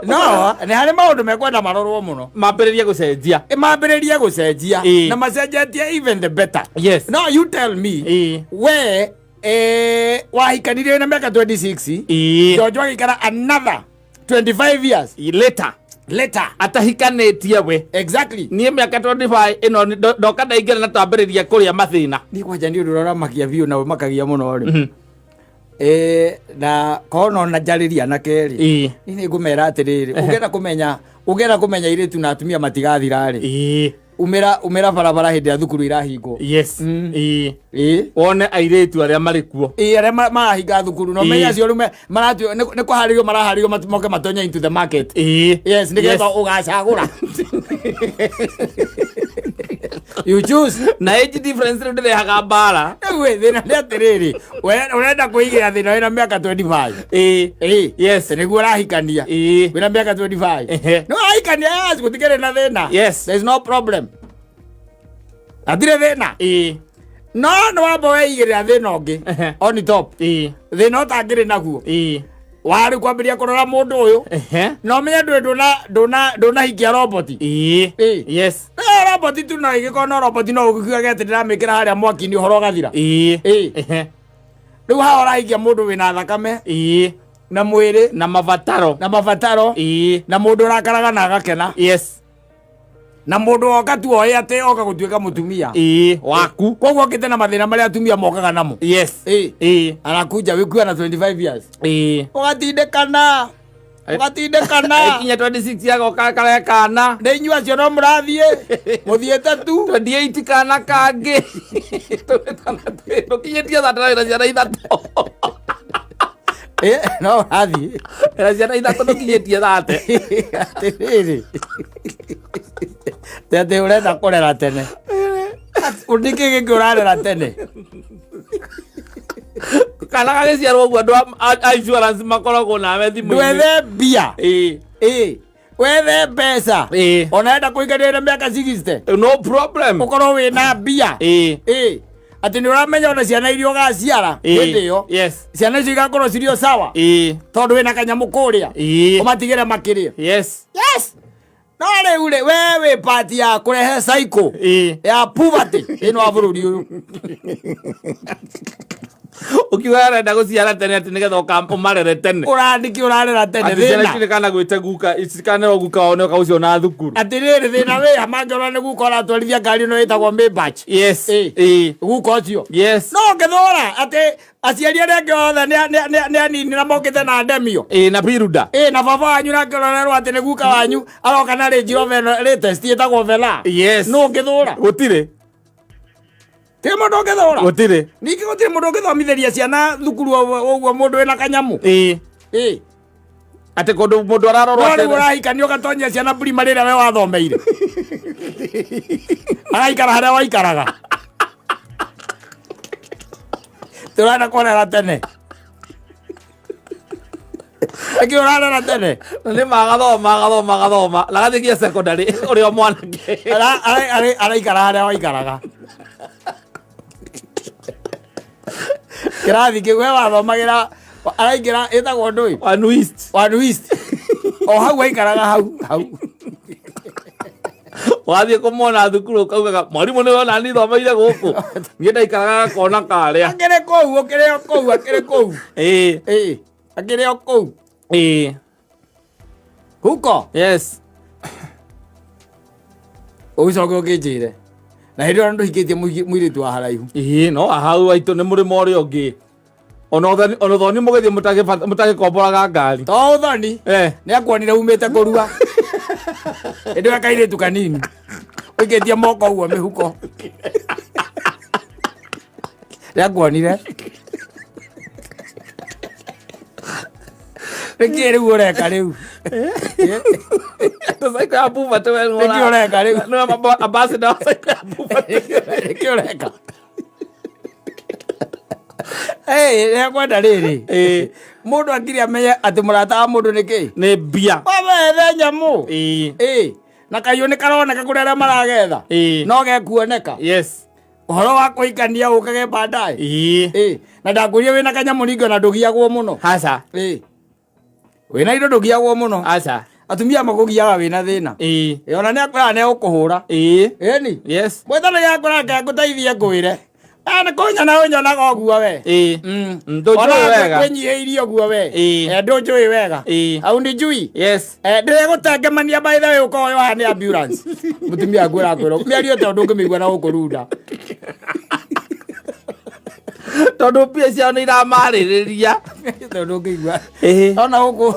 No nĩ harĩ maũndũ mekwenda marorwo mũno. Mambĩrĩrie gũcenjia. Mambĩrĩrie gũcenjia. Ĩĩ. Na macenjetie even the better. Yes. No you tell me, Ĩĩ. we wahikanirie wĩna mĩaka 26, Ĩĩ. Njonjo agĩikara another 25 years Later. Later. Atahikanĩtie we. Exactly. Niĩ mĩaka 25 ĩno ndoka ndaingĩra na twambĩrĩria kũrĩa mathĩna. Niĩ kwanja nĩ ũndũ ũrĩa ũramakia biũ na ũmakagia mũno rĩ, na korwo no na njarĩria anake rĩ, Ĩĩ. niĩ nĩ ngũmera atĩrĩrĩ, ũngĩenda kũmenya airĩtu na atumia matigathira rĩ, Ĩĩ. umĩra barabara hĩndĩ ya thukuru irahingwo. Yes. Ĩĩ. Ĩĩ. Wone airĩtu arĩa marĩ kuo. Ĩĩ, arĩa marahinga thukuru no Ĩĩ. menya acio rĩu maratuo nĩ kũharĩrio maraharĩrio moke matonye into the market. Ĩĩ. Yes, nĩgetha ũgacagũra, you choose. Na age difference rĩu ndĩrehaga mbara. Rĩu ĩ, thĩna nĩ atĩrĩrĩ, we ũrenda kwĩigĩra thĩna wĩna mĩaka 25. Ĩĩ. Ĩĩ. Yes. Nĩguo ũrahikania Ĩĩ. wĩna mĩaka 25. Ehe. No ahikania, yes, gũtikĩrĩ na thĩna. Yes. There is no problem, hatirĩ thĩna. Ĩĩ. No nĩ wamba weigĩrĩra thĩna ũngĩ on top, Ĩĩ. thĩna ũtangĩrĩ naguo, Ĩĩ. warĩ kwambĩrĩria kũrora mũndũ ũyũ. Na ũmenye ndũĩ ndũnahikia roboti. Ĩĩ. Ĩĩ. Yes. No roboti tu, no ĩgĩkorwo no roboti, no ũgĩkiuga atĩ ndĩramĩkĩra harĩa mwaki-inĩ ũhoro ũgathira. Ĩĩ. Ĩĩ. Rĩu haha ũrahikia mũndũ wĩna thakame Ĩĩ. na mwĩrĩ Na mabataro. Na mabataro. Ĩĩ. Na mũndũ ũrakaraga na agakena. Yes. Na mũndũ oka tu oĩ atĩ oka gũtuĩka mũtumia Ĩĩ waku. Koguo okĩte na mathĩna marĩa atumia mokaga namo. Yes. Ĩĩ. Ĩĩ. Anakuja wĩkuwa na 25 years, Ĩĩ. ũgatindĩkana, ũgatindĩkana. Ikinya 26 agoka karĩa kana. Nĩ inyuĩ acio no mũrathiĩ mũthiĩte tu. 28 kana kangĩ, ndũkinyĩtie thate na wĩna ciana 3. Ĩ, no ũrathiĩ. Wĩna ciana 3, ndũkinyĩtie 30. Atĩrĩrĩ, te atĩ ũrenda kũrera tene, nĩkĩ gĩkĩ ũrarera tene? Kana gagĩciarwo ũguo, andũ a insurance makoragwo nawe thimũ-inĩ. Ndwethe mbia. Ĩĩ. Ĩ, wethe mbeca. Ĩĩ. Ona enda kũhikanĩria na mĩaka 60, No problem. ũkorwo wĩna mbia. Ĩĩ. Ĩ, atĩ nĩ ũramenya ona ciana iria ũgaciara Ĩĩ. hĩndĩ ĩyo, Yes. ciana icio igakorwo cirĩ o sawa, Ĩĩ. tondũ wĩna kanyamũ kũrĩa Ĩĩ. ũmatigĩre makĩrĩa. Yes. Yes, no rĩu rĩ, we wĩ part ya kũrehe cycle Ĩĩ. ya poverty thĩinĩ wa bũrũri ũyũ. Ũkiuga arenda gũciara tene atĩ nĩgetha ũmarere tene. Ũrandĩki ũrarera tene. Atĩ ciana Thĩna itirĩ kana gwĩte guka, itikanĩrwo guka wao nĩoka gũciona thukuru. Atĩrĩrĩ, thĩna wĩha mangĩona nĩ guka ũratwarithia ngari ĩno ĩtagwo Maybach. Yes. Ĩĩ. Ĩĩ. Guka ũcio. Yes. No ũngĩthũra atĩ aciari arĩa angĩ othe nĩ anini na mokĩte na ndemio. Ĩĩ, na piruda. Ĩ, na baba wanyu nake ũrorerwo atĩ nĩ guka wanyu aroka na Range Rover ĩno latest ĩtagwo Vela. Yes. No ũngĩthũra? Gũtirĩ. Tirĩ mũndũ ũngĩthũra. Gũtirĩ. Ningĩ gũtirĩ mũndũ ũngĩthomithĩria ciana thukuru ũguo mũndũ wĩna kanyamũ. Ĩĩ. Ĩĩ. Atĩ kũndũ mũndũ ararorwo No rĩu atĩ- ũrahikania ũgatonyia ciana primary ĩrĩa we wathomeire. Araikara harĩa waikaraga. Tũrenda kũrera tene. Ĩkĩ ũrarera tene. Nĩ magathoma agathoma agathoma na agathiĩ nginya secondary ũrĩa o mwanake. Araikara harĩa waikaraga. Kĩrathi kĩu we wathomagĩra araingĩra ĩtagwo ndũĩ. One East. One East. O hau waikaraga hau hau. Wathiĩ kũmona thukuru ũkaugaga mwarimũ nĩwe ona niĩ thomeire gũkũ. Niĩ ndaikaraga gakona karĩa. Akĩrĩ kũu ũkĩrĩ o kũu akĩrĩ kũu. Ĩĩ. Ĩĩ. Akĩrĩ o kũu. Ĩĩ. Huko. Yes. Ũgĩcoke ũkĩnjĩre. Na hĩndĩ ĩyo ndũhikĩtie mũirĩtu wa haraihu. Ĩĩ no hau aitũ nĩ mũrĩmo ũrĩa ũngĩ. Ona ũthoni ona ũthoni mũgĩthiĩ mũtagĩkomboraga ngari. To ũthoni. Eh. Nĩ akuonire umĩte kũrua. Hĩndĩ ĩyo kairĩtu kanini. Ũikĩtie moko ũguo mĩhuko. Nĩ akuonire. Nĩkĩ rĩu ũreka rĩu? Cycle ya poverty we nĩwe Nĩkĩ ũreka rĩu? Nĩwe ambassador wa cycle ya poverty. Nĩkĩ ũreka? Hey, nĩkwenda rĩrĩ. Ĩĩ. Mũndũ akiri amenye atĩ mũrata wa mũndũ nĩ kĩ? Nĩ mbia. Wawethe nyamũ. Ĩĩ. Ĩĩ. Na kaiũ nĩ karoneka kũrĩ arĩa maragetha. Ĩĩ. No gekuoneka. Yes. Ũhoro wa kũhikania ũkage baadaye. Ĩĩ. Ĩĩ. Na ndakwĩrire wĩna kanyamũ ningĩ ona ndũgiagwo mũno. Aca. Ĩĩ. Wĩna indo ndũgiagwo mũno. Aca. Atumia makũgiaga wĩna thĩna. Ĩĩ. Ĩĩ, ona nĩ akwĩraga nĩ egũkũhũra. Ĩĩ. Ĩni. Yes. Mwĩtana gĩakũra ke ngũteithie ngwĩre. Ah, nĩ kũnyona ũnyonaga ũguo we. Ĩĩ. Mm. Ndũnjũĩ Ona wega. kwĩnyihĩirie ũguo we. Ĩĩ. Eh, ndũnjũĩ wega. Ĩĩ. Haunijui. Yes. Eh, ndĩregũtengemania by the way ũkorwo yoha nĩ ambulance. Mũtumia akwĩra kwĩra mĩario ta ũndũ ũngĩmĩigua na gũkũ runda. Tondũ mbia ciao nĩ iramarĩrĩria. Tondũ ũngĩigua. Ĩĩ. Ona gũkũ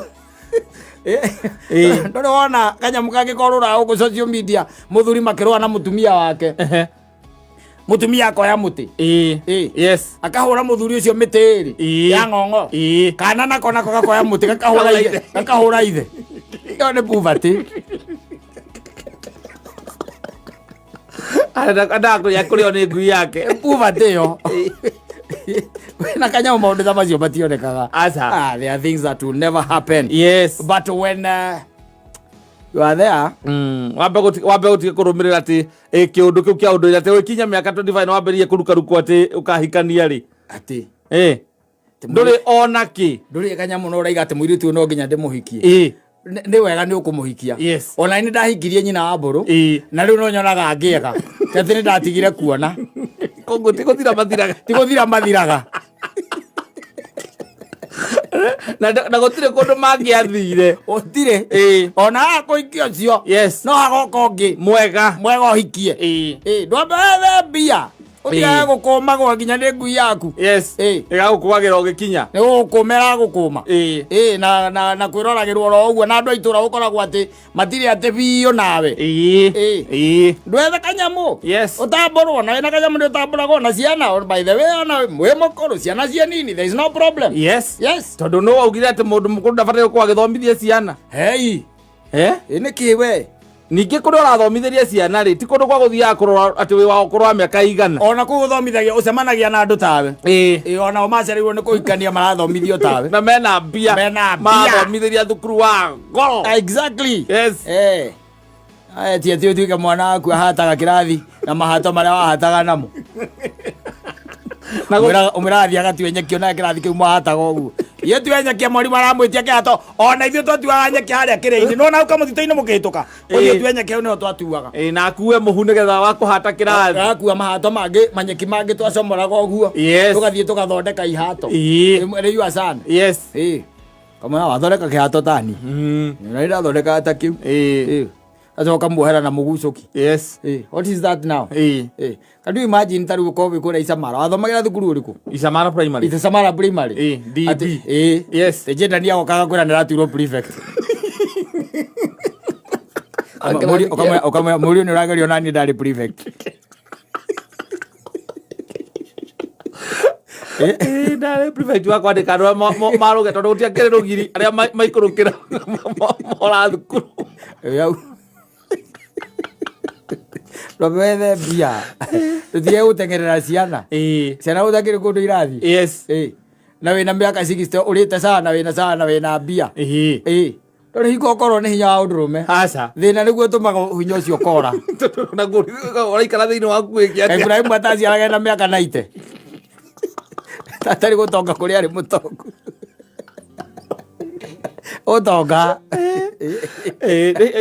Ĩĩ. Ndũrĩ wona kanyamũ kangĩkorũra gũkũ social media mũthuri makĩrũa na mũtumia wake. Mũtumia akoya mũtĩ. Ĩĩ. Ĩĩ. Yes. Akahũra mũthuri ũcio mĩtĩ ĩrĩ Ĩĩ. ya ng'ong'o. Ĩĩ. Kana nako nako gakoya mũtĩ gakahũra ithe. Gakahũra ithe. Ĩyo nĩ poverty. Endaga kũrĩa kũrĩo nĩ ngui yake. Poverty ĩyo. Wĩna kanyamũ maũndũ ta macio mationekaga. Aca. Ah, there are things that will never happen. Yes. But when you are there, Wambe wambe gũtige kũrũmĩrĩra atĩ kĩũndũ kĩu kĩa ũndũire atĩ ũgĩkinya mĩaka 25 na wambĩrĩrie kũrukarukwo atĩ ũkahikania rĩ. atĩ Ĩĩ. Ndũrĩ ona kĩ. ndũrĩ kanyamũ no ũraiga atĩ mũirĩtu ũyũ no nginya ndĩmũhikie. Ĩĩ. Nĩ wega nĩ ũkũmũhikia. Yes. Ona nĩ ndahikirie nyina wa mbũrũ. Ĩĩ. Na rĩu no nyonaga ngĩega. Ti atĩ nĩ ndatigire kuona. Koguo ti gũthira mathiraga. Ti gũthira mathiraga. Na na gũtirĩ kũndũ mangĩathire. Gũtirĩ. Ĩĩ. Ona haha kũhikia ũcio. Yes. No hagoka ũngĩ. Mwega. Mwega ũhikie. Ĩĩ. Ĩĩ, ndwambe wethe mbia. Ũtigage Ĩĩ. gũkũmagwo nginya nĩ ngui yaku. Yes. Ĩĩ. Ĩgagũkũagĩra ũgĩkinya. Nĩ gũgũkũma ĩragũkũma. Ĩĩ. Ĩĩ, na kwĩroragĩrwo oro ũguo na andũ a itũũra gũkoragwo atĩ matirĩ atĩ biũ nawe. Ĩĩ. Ĩĩ. Ĩĩ. Ndwethe kanyamũ. Yes. Ũtambũrwo na wĩna kanyamũ nĩ ũtambũragwo na ciana by the way ona wĩ mũkũrũ ciana ciĩ nini there is no problem. Yes. Yes. Tondũ nũ waugire atĩ mũndũ mũkũrũ ndabataire gũkorwo agĩthomithia ciana. Hey. Eh? Ĩ nĩ kĩ we? Ningĩ kũrĩa ũrathomithĩria ciana rĩ, ti kũndũ kwa gũthiaga kũrora atĩ wĩ wa ũkũrũ wa mĩaka igana. Ona kũu ũthomithagia ũcemanagia na andũ tawe. Ĩĩ. Ĩ ona o macereirwo nĩ kũhikania marathomithio tawe. Na mena mbia. Mena mbia. Marathomithĩria thukuru wa goro. Exactly. Yes. Eh. Aya ti atĩ ũtuĩke mwana waku ahataga kĩrathi na mahato marĩa wahataga namo. Na Ũmwĩraga athiĩ agatue nyeki ona kĩrathi kĩu mwahataga ũguo. Ye tue nyeki mwarimũ aramwĩtia kĩhato ona ithuĩ twatuaga nyeki harĩa kĩrĩa-inĩ. Nĩwona hau kamũtitũ-inĩ mũkĩhĩtũka. Ũthiĩ Ĩĩ. ũtue nyeki hau nĩho twatuaga. Ĩĩ, na akue mũhu nĩgetha wa kũhata kĩrathi. Agakua mahato mangĩ manyeki mangĩ twacomoraga ũguo. Yes. Tũgathiĩ tũgathondeka ihato. Ĩĩ. Rĩu acana. Yes. Ĩĩ. Kamwana wathondeka kĩhato tani. Na nĩ ta kĩu. Ĩĩ. Ĩĩ. Acoka muohera na mũgucũki. Yes. Ĩĩ. What is that now? Ĩĩ. Ĩĩ. Can you imagine ta rĩu ũkorwo wĩ kũrĩa Isamara? Wathomagĩra thukuru ũrĩkũ? Isamara Primary. Isamara Primary. Ĩĩ, DB. Ĩĩ. Yes. Tejenda agokaga kwĩra nĩratuirwo prefect. Ũkamwĩra mũriũ nĩ ũragerio naniĩ ndarĩ prefect. Ĩĩ, ndarĩ prefect wa kwandĩka andũ arĩa marũge tondũ gũtiakĩrĩ rũgiri arĩa maikũrũkĩra mora thukuru. Hau rwethe mbia tũtige gũteng'erera ciana. Ciana gũtakĩrĩ kũndũ irathiĩ. Na wĩna mĩaka 60 ũrĩte sana wĩna sana wĩna mbia. Ndũrĩ hingo ũkorwo nĩ hinya wa ũndũrũme. Aca. Thĩna nĩguo ũtũmaga hinya ũcio ũkora. Naguo ũraikara thĩinĩ waku wĩke atĩa? Ibrahimu ataciaraga na mĩaka 90. Atarĩ gũtonga kũrĩa arĩ mũtongu. Ũtonga.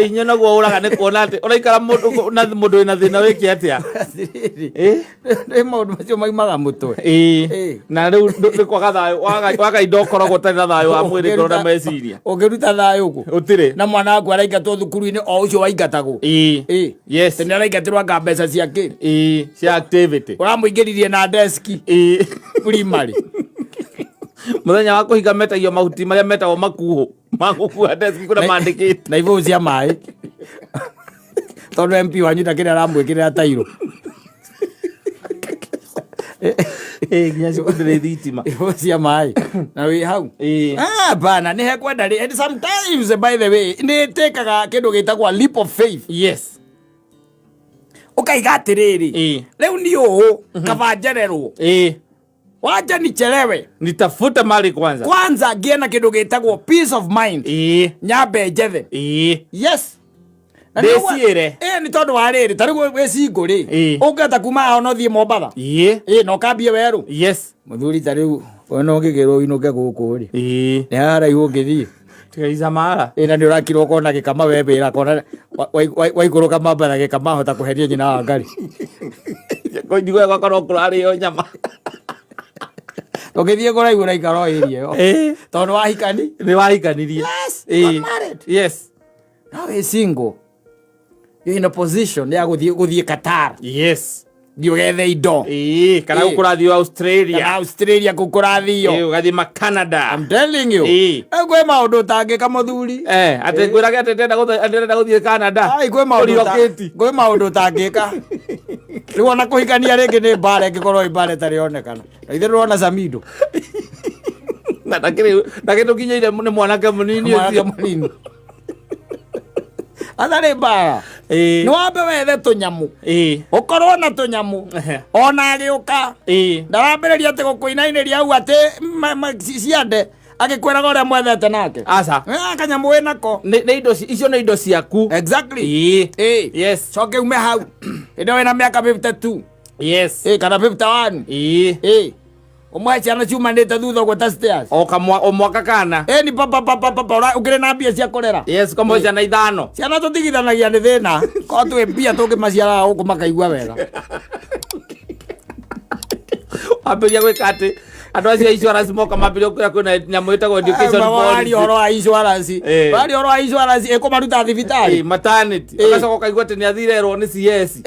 Hinya naguo ũraga nĩ kuona atĩ ũraikara mũndũ na mũndũ wĩna thĩna wĩke atĩa? Nĩ maũndũ macio maimaga mũtwe. Na rĩu nĩ kwaga thayũ waga indo ũkoragwo ũtarĩ na thayũ wa mwĩrĩ ngoro na meciria. Ũngĩruta thayũ kũ? Ũtirĩ. Na mwana waku araingatwo thukuru-inĩ o ũcio waingatagwo. Yes. Nĩ araingatĩrwo anga mbeca cia kĩ? Cia activity. Ũramũingĩririe na deski. Primary. Mũthenya wa kũhinga metagio mahuti marĩa metagwo makuhũ ma gũkua deski kũrĩa mandĩkĩte. Na ibũyũ cia maĩ. Tondũ MP wanyu ndakĩrĩ aramwĩkĩrĩra tairũ. Nginya cukuru ndĩrĩ thitima. Ibũyũ cia maĩ. Na wĩ hau. Ah, bana nĩ hekwenda rĩ. And sometimes by the way nĩ tĩkaga kĩndũ gĩtagwo leap of faith. Yes. Ũkaiga atĩrĩrĩ. Rĩu niĩ ũũ kaba njererwo. Wacha nichelewe. Nitafute mali kwanza. Kwanza ngĩe na kĩndũ gĩtagwo peace of mind. Nyambe njethe. Yes. Ndĩciĩre. Nĩ tondũ wa rĩrĩ ta rĩu wĩ single rĩ ũngĩhota kuma haha no thiĩ Mombatha. Na ũkambie werũ. Yes. Mũthuri ta rĩu ona ũngĩkĩrwo ũinũke gũkũ rĩ. Nĩ haraihu ũngĩthiĩ. Tiga Isamara. Na nĩ ũrakirwo ũkona gĩkama we wĩra kona waikũrũka Mombatha gĩkama hota kũheria nyina wa Ngarĩ. Njiguaga gwakorwo kũrarĩo nyama. Ũngĩthiĩ kũraihu ũraikara o area ĩyo. Tondũ wahikani. Nĩ wahikanirie. Yes. Got married. Yes. Now he's single. You're in a position ya gũthiĩ Qatar. Yes. Thiĩ ũgethe indo. Kana gũkũ ũrathiĩ Australia. Kana Australia kũu kũrathio. Ũgathiĩ ma Canada. I'm telling you. Kwĩ maũndũ ũtangĩka mũthuri. Atĩ ngwĩrage atĩ ndĩrenda gũthiĩ Canada. Ai, kwĩ maũndũ ũtangĩka. Rĩu ona kũhikania rĩngĩ nĩ mbara ĩngĩkorwo ĩ mbara ĩtarĩ yonekana. Na ithuĩ ndĩrona Samido. Na ndakĩtũkinyĩire nĩ mwanake mũnini Mwanake ũcio. mũnini. Atarĩ mbara. Nĩ wambe wethe tũnyamũ. Ũkorwo na tũnyamũ. Ona agĩũka. Ndarambĩrĩria atĩ gũkũinainĩria hau atĩ ciande agĩkwĩraga ũrĩa mwethete nake. Aca. Kanyamũ wĩ nako. Nĩ indo icio nĩ indo ciaku. Exactly. Yes. Coke ume hau. Hĩndĩ ĩyo wĩna mĩaka 52. Yes. Kana 51. Ũmwe ciana ciumanĩte thutha ũguo ta stairs. O kamwa o mwaka kana. Ni papa papa papa ũkĩrĩ na mbia cia kũrera. Yes, kamwe ciana ithano. Ciana tũtigithanagia nĩ thĩna. Korwo twĩ mbia tũngĩmaciaraga gũkũ makaigua wega. Wambĩrĩria gwĩka atĩ andũ acio a insurance moka mambĩrĩria kwĩra kwĩna nyamũ ĩtagwo education Waria policy. ũhoro wa insurance. Waria ũhoro wa insurance ĩkũmaruta thibitarĩ. Maternity. Ũgacoka ũkaigua atĩ nĩ athire erwo nĩ CS.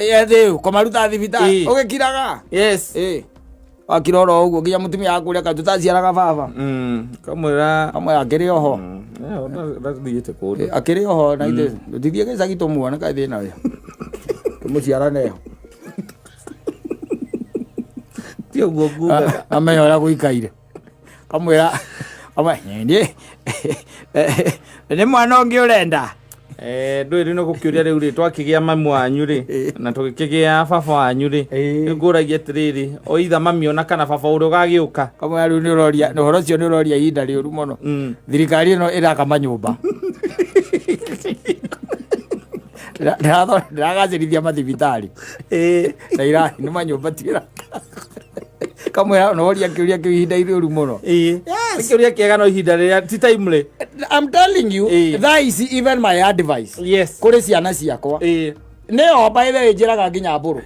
Kũmaruta thibitarĩ. Ũgĩkiraga. Yes. Wakira oro ũguo nginya mũtumia waku ũrĩa tũtaciaraga baba. Kamwĩra. Kamwĩra akĩrĩ oho. Ndathiĩte kũndũ. Akĩrĩ oho na ithuĩ tũtithiĩ gĩcagi tũmuone kaĩ thĩna wĩ. Tũmũciarane ho. Ti ũguo ngugaga. Amenya ũrĩa gũikaire. Kamwĩra niĩ nĩ mwana ũngĩ ũrenda. Ndũĩ rĩu nĩ gũkĩũria rĩu rĩ twakĩgĩa mamu wanyu rĩ na tũgĩkĩgĩa baba wanyu rĩ rĩu ngũragia atĩrĩrĩ o itha mami ona kana baba ũrĩa ũgagĩũka. Kamwĩra rĩu nĩ ũroria ũhoro ũcio nĩ ũroria ihinda rĩũru mũno. Thirikari ĩno ĩraka manyũmba. Ndĩragacĩrithia mathibitarĩ. Na irathi nĩ manyũmba ti ĩraka. Kamwĩra noria kĩũria kĩu ihinda rĩũru mũno. Nĩ kĩũria kĩega no ihinda rĩrĩa ti timely. I'm telling you, thaa ici even my advice. Yes. Kũrĩ ciana ciakwa. Nĩyo by the way njĩraga nginya mbũrũ.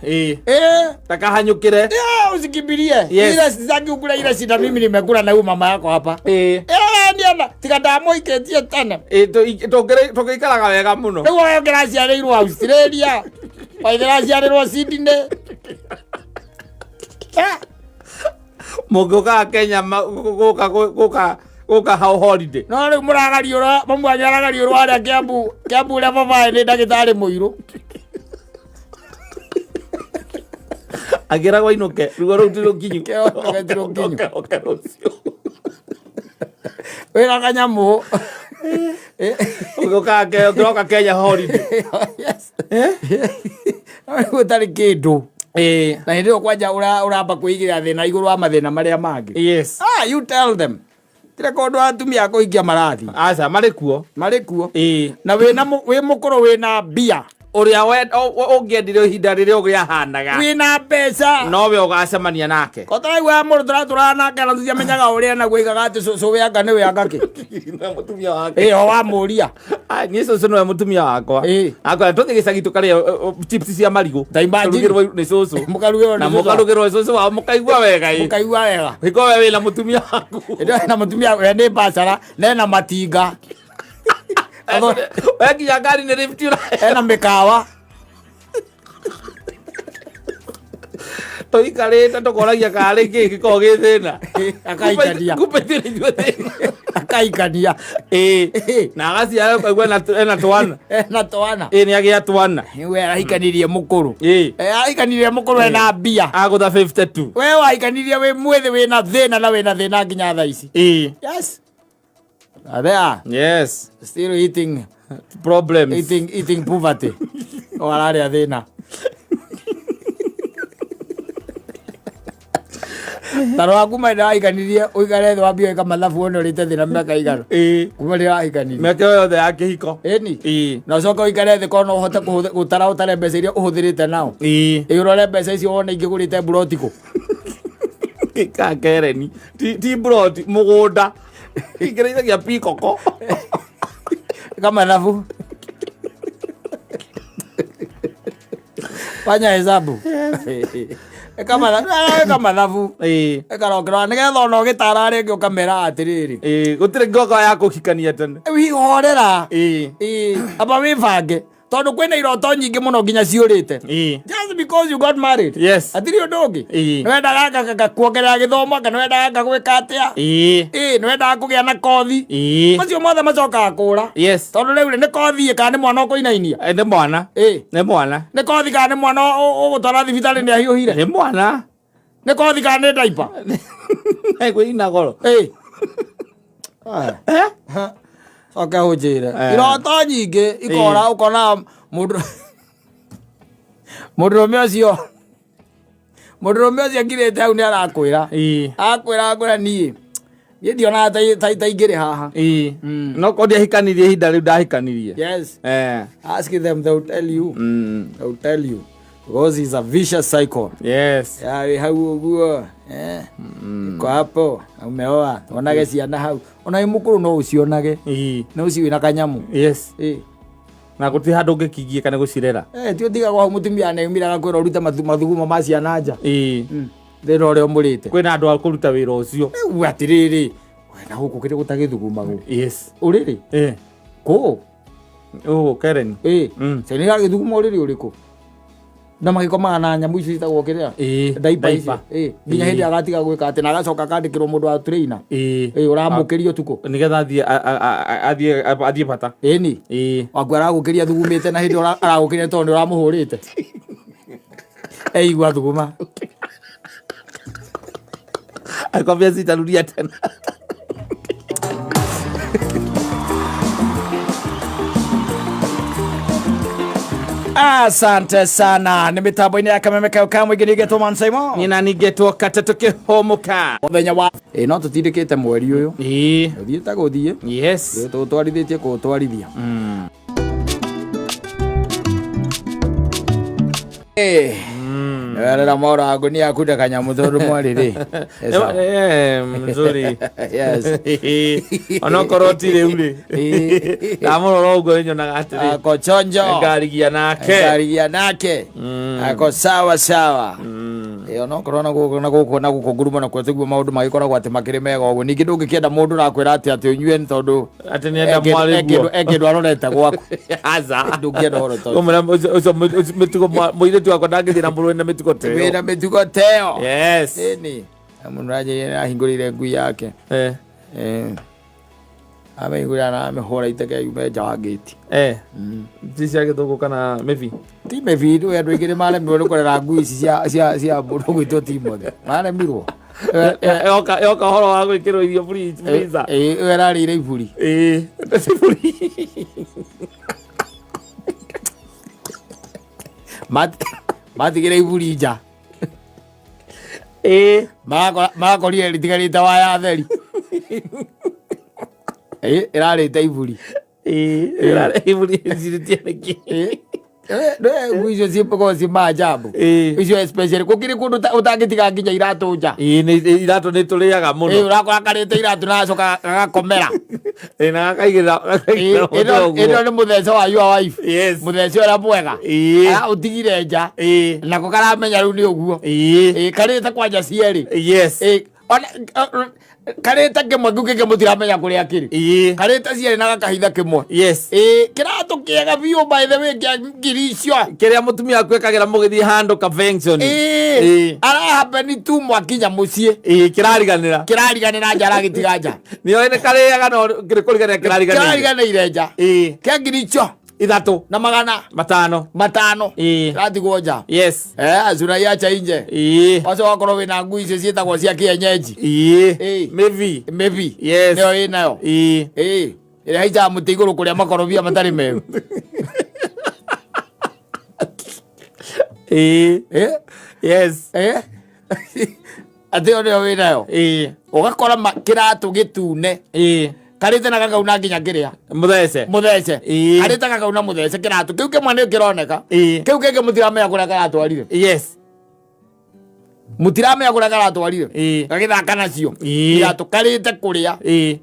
Takahanyũkĩre. Usikimbilie. Yes. Ile sitaki ukula ile shida mimi nimekula na huyu mama yako hapa. Niona tiga ndamũikĩtie tene. Tũngĩikaraga wega mũno. Rĩu ũyũ ũngĩraciarĩirwo Australia. Waithĩraciarĩrwo Sydney. Mũngĩũkaga Kenya gũka hau holiday. No rĩu mũragariũra mamu wanyu aragariũrwo harĩa Kiambu Kiambu ũrĩa babae nĩ ndagĩtarĩ mũirũ. Akĩragwo ainũke, ruo rũu ti rũkinyu. Kĩo ti rũkinyu. Oke, oke rũciũ. Wĩna kanyamũ. Ũgĩũkaga ũkĩroka Kenya holiday. Yes. Gũtarĩ kĩndũ. Ĩĩ. Na hĩndĩ ĩyo kwanja ũramba kwĩigĩra thĩna igũrũ wa mathĩna marĩa mangĩ. Yes. Ah, you tell them. Tira kũndũ atumia a kũhikia marathi. Aca, marĩ kuo. Marĩ kuo. Ĩĩ. Na wĩna wĩ mũkũrũ wĩna mbia. Ũrĩa ũngĩendire ihinda rĩrĩa ũrĩahanaga. Wĩna mbeca. Nowe ũgacemania nake. Kotaraigua mũndũ tũratũraga nake na tũtiamenyaga ũrĩa naguo aigaga atĩ cũcũ we anga nĩwe anga kĩ. Na mũtumia wake. Ĩĩ o wamũria. Ah, niĩ cũcũ nĩwe mũtumia wakwa. Ĩĩ. Akwĩra tũthiĩ gĩcagi tũkarĩe chips cia marigũ. Ta imagine. Tũrugĩrwo nĩ cũcũ. Mũkarugĩrwo nĩ Na cũcũ. mũkarugĩrwo nĩ cũcũ wao mũkaigua wega ĩ. Mũkaigua wega. Hiko we wĩna mũtumia waku. Ĩndĩ na mũtumia we nĩ bacara na ena matinga. We nginya ngari nĩ lift ũra- Ena mĩkawa. Tũikarĩte tũkoragia karĩ kĩ gĩkoragwo gĩ thĩna. Akaikania. Kumbe ithuĩ nĩ ithuĩ thĩna. Akaikania. Ĩĩ. Na agaciara ũkaigua ena twana. Ena twana. Ĩĩ nĩ agĩa twana. We arahikanirie mũkũrũ. Ĩĩ. Arahikanirie mũkũrũ ena mbia. Agũtha 52. We wahikanirie wĩ mwĩthĩ wĩna thĩna na wĩna thĩna nginya thaa ici. Ĩĩ. Yes. There. Yes. Still eating Problems. eating poverty. O ararĩa thĩna. Ta rora kuma rĩrĩa wahikanirie ũikare thĩ wambie gwĩka mathabu wone ũrĩte thĩna mĩaka igana. Ĩĩ. Kuma rĩrĩa wahikanirie. Mĩaka ĩyo yothe ya kĩhiko. Ĩni. Ĩĩ. Na ũcoke ũikare thĩ korwo no ũhote gũtara ũtare mbeca iria ũhũthĩrĩte nao. Ĩĩ. Ĩ ũrore mbeca icio wone ingĩgũrĩte mburoti kũ. Gĩkaa kereni. Ti mburoti, mũgũnda. Ingĩrĩithagia pikoko. Ĩka mathabu. Fanya hesabu. Ĩka mathabu. Ĩka mathabu. Ĩĩ. Ĩkarokera nĩgetha ona ũgĩtara rĩngĩ ũkamera atĩrĩrĩ. Ĩĩ, gũtirĩ ngoko ya kũhikania tene. Wihorera. Ĩĩ. Ĩĩ, amba wĩbange tondũ kwĩna iroto nyingĩ mũno nginya ciũrĩte. Ĩĩ. Just because you got married. Yes. Hatirĩ ũndũ ũngĩ. Ĩĩ. Nĩwendaga kuongerera gĩthomo kana nĩwendaga gwĩka atĩa. Ĩĩ. Ĩĩ, nĩwendaga kũgĩa na kothi. Ĩĩ. Macio mothe macokaga kũra. Yes. Tondũ rĩu rĩ, nĩ kothi ĩ kana nĩ mwana ũkũinainia. Nĩ mwana. Ĩĩ. Nĩ mwana. Nĩ kothi kana nĩ mwana ũgũtwara thibitarĩ nĩ ahiũhire. Nĩ mwana. Nĩ kothi kana nĩ diaper. Kwĩina goro. Ĩĩ. Coke ũnjĩre. Iroto nyingĩ ikora ũkona mũndũ mũndũrũme ũcio mũndũrũme ũcio ngirĩte hau nĩ arakwĩra. Ĩĩ. Akwĩra akwĩra niĩ. Niĩ ndionaga ta ingĩrĩ haha. Ĩĩ. No korwo ndiahikanirie ihinda rĩu ndahikanirie. Yes. Eh. Ask them, they will tell you. They will tell you. Because it's a vicious cycle. Yes. Ya, wĩ hau ũguo. Iko hapo, umeoa. Onage ciana hau. Ona wĩ mũkũrũ no ũcionage. Ĩĩ. No ũcio wĩna kanyamũ. Yes. Ĩĩ. Na gũtirĩ handũ ũngĩkĩgiĩka nĩ gũcirera. Ti ũtigagwo hau mũtumia nĩaumire agakwĩra ũrute mathugumo ma ciana nja. Ĩĩ. Thĩna ũrĩa ũmũrĩte. Kwĩna andũ a kũruta wĩra ũcio. Rĩu atĩrĩrĩ, we na gũkũ kĩrĩ gũtagĩthugumagwo. Yes. Ũrĩrĩ? Ĩĩ. Kũ? Ũũ Karen. Ĩĩ. Ciana iragĩthuguma ũrĩrĩ ũrĩkũ? Na magĩkomaga na nyamũ icio ciĩtagwo kĩrĩa? Ĩĩ. Diaper icio. Diaper. Ĩĩ. Nginya hĩndĩ agatiga gwĩka atĩ na agacoka akandĩkĩrwo mũndũ wa trainer. Ĩĩ. Ĩĩ, ũramũkĩria ũtukũ. Nĩgetha athiĩ bata. Ĩni. Ĩĩ. Waku aragũkĩria thugumĩte na hĩndĩ aragũkĩria tondũ nĩ ũramũhũrĩte. Eigua thuguma. Akwambia sitarudia tena. Asante sana. Nĩ mĩtambo-inĩ ya kameme kau ka mũingĩ nĩgetwo Man Simon. Nina ningetwo katatũ kĩhũmũka. Mũthenya wa ĩ no tũtindĩkĩte mweri ũyũ. Ĩĩ. Ũthiĩte gũthiĩ. Yes. Tũtwarithĩtie kũũtwarithia. Nĩwerera mora ngunia yaku ndakanyamũ tondũ mwarĩ rĩ. Mzuri. Yes. Onokorwo ti rĩu rĩ. Ndamũrora ũguo nĩnyonaga atĩrĩ. Ako chonjo. Ngarigia nake. Ngarigia nake. Ako sawa sawa. Onokorwo na gũkũ na gũkũ na gũkũ ngurumo nakuo tiguo maũndũ magĩkoragwo atĩ makĩrĩ mega ũguo. Ningĩ ndũngĩkĩenda mũndũ ũrakwĩra atĩ atĩ ũnyue nĩ tondũ Atĩ nĩenda mwarĩ guo. e kĩndũ arorete gwaku. Aca. Ndũngĩenda ũhoro ta ũcio. Ũmwĩra ũcio mĩtugo mũirĩtu wakwa ndangĩthiĩ na mũrũĩ na mĩtugo ta ĩyo. Wĩna mĩtugo ta ĩyo. Yes. Ĩni. Mũndũ aranjĩrire nĩarahingũrĩire ngui yake. Amĩhingũrĩra na amĩhũra iteke yume nja wa ngĩti. Eh. Ti cia gĩthũngũ kana mĩbi? Ti mĩbi, rĩu andũ aingĩ nĩ maremirwo nĩ kũrera ngui ici cia mũndũ ũgwĩtwo Timothy. Maremirwo. Yoka yoka ũhoro wa gwĩkĩrwo irio freezer. Ĩyo ĩrarĩire iburi. Ĩĩ. Iburi. Matigire iburi nja. Ĩĩ. Marakorire rĩtigarĩte waya theri. Ĩĩ, ĩrarĩte iburi. Ĩĩ, ĩrarĩ iburi ĩcirĩtie nĩkĩ? Ĩĩ. Ngui icio cikoragwo ci maajabu. Ĩĩ. Icio especially gũkĩrĩ kũndũ ũtangĩtiga nginya iratũ nja. Ĩĩ, nĩ iratũ nĩ tũrĩaga mũno. Ĩĩ, ũrakora karĩte iratũ na agacoka gagakomera. Ĩĩ, na gakaigĩrĩra gakaigĩrĩra mũtwe ũguo. Ĩno nĩ mũthece wa your wife. Yes. Mũthece ũrĩa mwega. Ĩĩ. Ara ũtigire nja. Ĩĩ. Nako karamenya rĩu nĩ ũguo. Ĩĩ. Ĩĩ, karĩte kwanja cierĩ. Yes. Ĩĩ, ona karĩte kĩmwe kĩu kĩngĩ mũtiramenya kũrĩa kĩrĩ. Ĩĩ. Karĩte cierĩ na gakahitha kĩmwe. Yes. Ĩĩ, kĩratũ kĩega biũ by the way kĩa ngiri icio. Kĩrĩa mũtumia waku ekagĩra mũgĩthiĩ handũ convention. Ĩĩ. Ĩĩ. Arahapeni tu mwakinya mũciĩ. Ĩĩ, kĩrariganĩra. Kĩrariganĩra nja aragĩtiga nja. Nĩoĩ nĩ karĩaga no kĩrĩ kũriganĩra kĩrariganĩire. Kĩrariganĩire nja. Ĩĩ. Kĩa ngiri icio Ithatũ. na magana Matano. matano. Ĩĩ. Kĩratigwo nja. Yes. Azura acha inje. Ĩĩ. Wacoka wakorwo wĩna ngui icio ciĩtagwo cia kĩenyenji. Ĩĩ. Ĩĩ. Mĩbi. Mĩbi. Yes. Nĩyo ĩnayo. Ĩĩ. Ĩĩ. Ĩrĩa haicaga mũtĩ igũrũ kũrĩa makorobia matarĩ meru. Ĩĩ. Ĩĩ. Yes. Ĩĩ. Atĩ ĩyo nĩyo wĩnayo. Ĩĩ. Ũgakora kĩratũ gĩtune. Ĩĩ. Karĩte na gakauna nginya kĩrĩa. Mũthece. Mũthece. Ĩĩ. Karĩte gakauna mũthece kĩratũ. Kĩu kĩmwe nĩ kĩroneka. Ĩĩ. Kĩu kĩngĩ mũtiramenya kũrĩa karatwarire. Yes. Mũtiramenya kũrĩa karatwarire. Ĩĩ. Gagĩthaka nacio. Ĩĩ. Iratũ karĩte kũrĩa. Ĩĩ.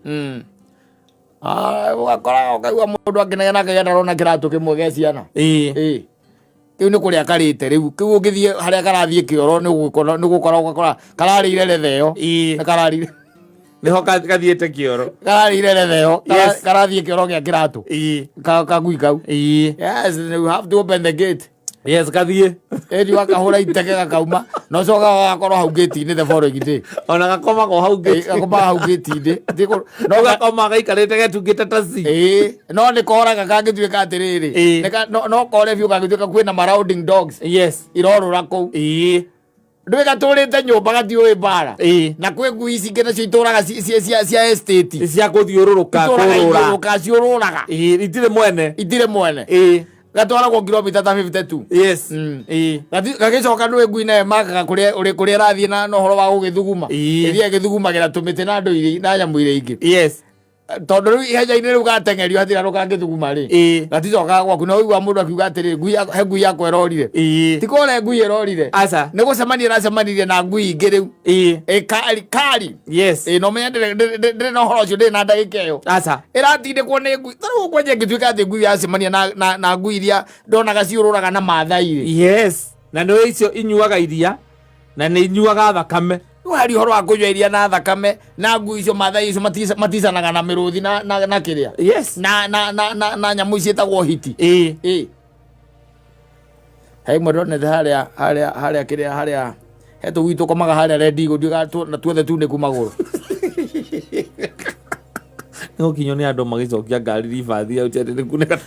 Ũgakora ũkaigua mũndũ akĩnegena akauga ndarona kĩratũ kĩmwe gĩa ciana. Ĩĩ. Ĩĩ. Kĩu nĩ kũrĩa karĩte rĩu. Kĩu ũngĩthiĩ harĩa karathiĩ kĩoro nĩ ũgũkora nĩ ũgũkora ũgakora kararĩire retha ĩyo. Ĩĩ. Nĩ kararĩire. Nĩho kathiĩte kĩoro. Kararĩire retha ĩyo. Yes. Karathiĩ kĩoro gĩa kĩratũ. Ĩĩ. Kagui kau. Ĩĩ. Yes, you have to open the gate. Yes, kathiĩ. Ĩni wakahũra iteke gakauma. Na ũcoka gagakorwo hau gate-inĩ the following day. Ona gakomaga o hau Ĩĩ, gakomaga hau gate-inĩ. No gakoma gaikarĩte getungĩte ta ci. Ĩĩ, no nĩ koraga kangĩtuĩka atĩrĩrĩ. Ĩĩ. No kore biũ kangĩtuĩka kwĩna marauding dogs. Yes. Irorũra kũu. Ĩĩ. Ndũĩ gatũrĩte nyũmba gatiũĩ mbara. Ĩĩ. Na kwĩ ngui ici ingĩ nacio itũraga cia estate. Cia gũthiũrũrũka Itũraga kũrũra. ithiũrũrũka ciũrũraga. Ĩĩ, itirĩ mwene. Itirĩ mwene. Ĩĩ. Gatwaragwo kilomita ta 52. Yes. Ĩĩ. Gagĩcoka ndũĩ ngui nayo ĩmakaga kũrĩa kũrĩa ĩrathiĩ na ũhoro wa gũgĩthuguma. Ĩĩ. Ĩthiaga ĩgĩthugumagĩra tũmĩtĩ na andũ iria na nyamũ iria ingĩ. Yes. Tondũ rĩu ihenya-inĩ rĩu gateng'erio hatirĩ handũ kangĩthuguma rĩ. Ĩĩ. Gaticokaga gwaku na ũigua mũndũ akiuga atĩrĩ ngui he ngui yakwa ĩrorire. Ĩĩ. Ti kũrĩa ngui ĩrorire. Aca. Nĩ gũcemania ĩracemanirie na ngui ingĩ rĩu. Ĩĩ. Ĩ kari kari. Yes. Ĩ no menya ndĩrĩ na ũhoro ũcio ndĩrĩ na ndagĩka ĩyo. Aca. Ĩratindĩkwo nĩ ngui. Ta rĩu kwanja ĩngĩtuĩka atĩ ngui yacemania na ngui iria ndonaga ciũrũraga na Maathai rĩ. Yes. Na nĩ icio inyuaga iria na nĩ inyuaga thakame. Rĩu hari ũhoro wa kũnyua iria na thakame na ngui icio Maathai icio maticanaga na mĩrũthi na kĩrĩa. Yes. Na nyamũ ici ciĩtagwo hiti. Ĩĩ. Ĩĩ. He imwe ndonete harĩa harĩa harĩa kĩrĩa harĩa he tũgui tũkomaga harĩa Red Eagle ndiũĩ na tuothe tunĩku magũrũ. Nĩ gũkinywo nĩ andũ magĩcokia ngari ribathi hau tene nĩ kunĩka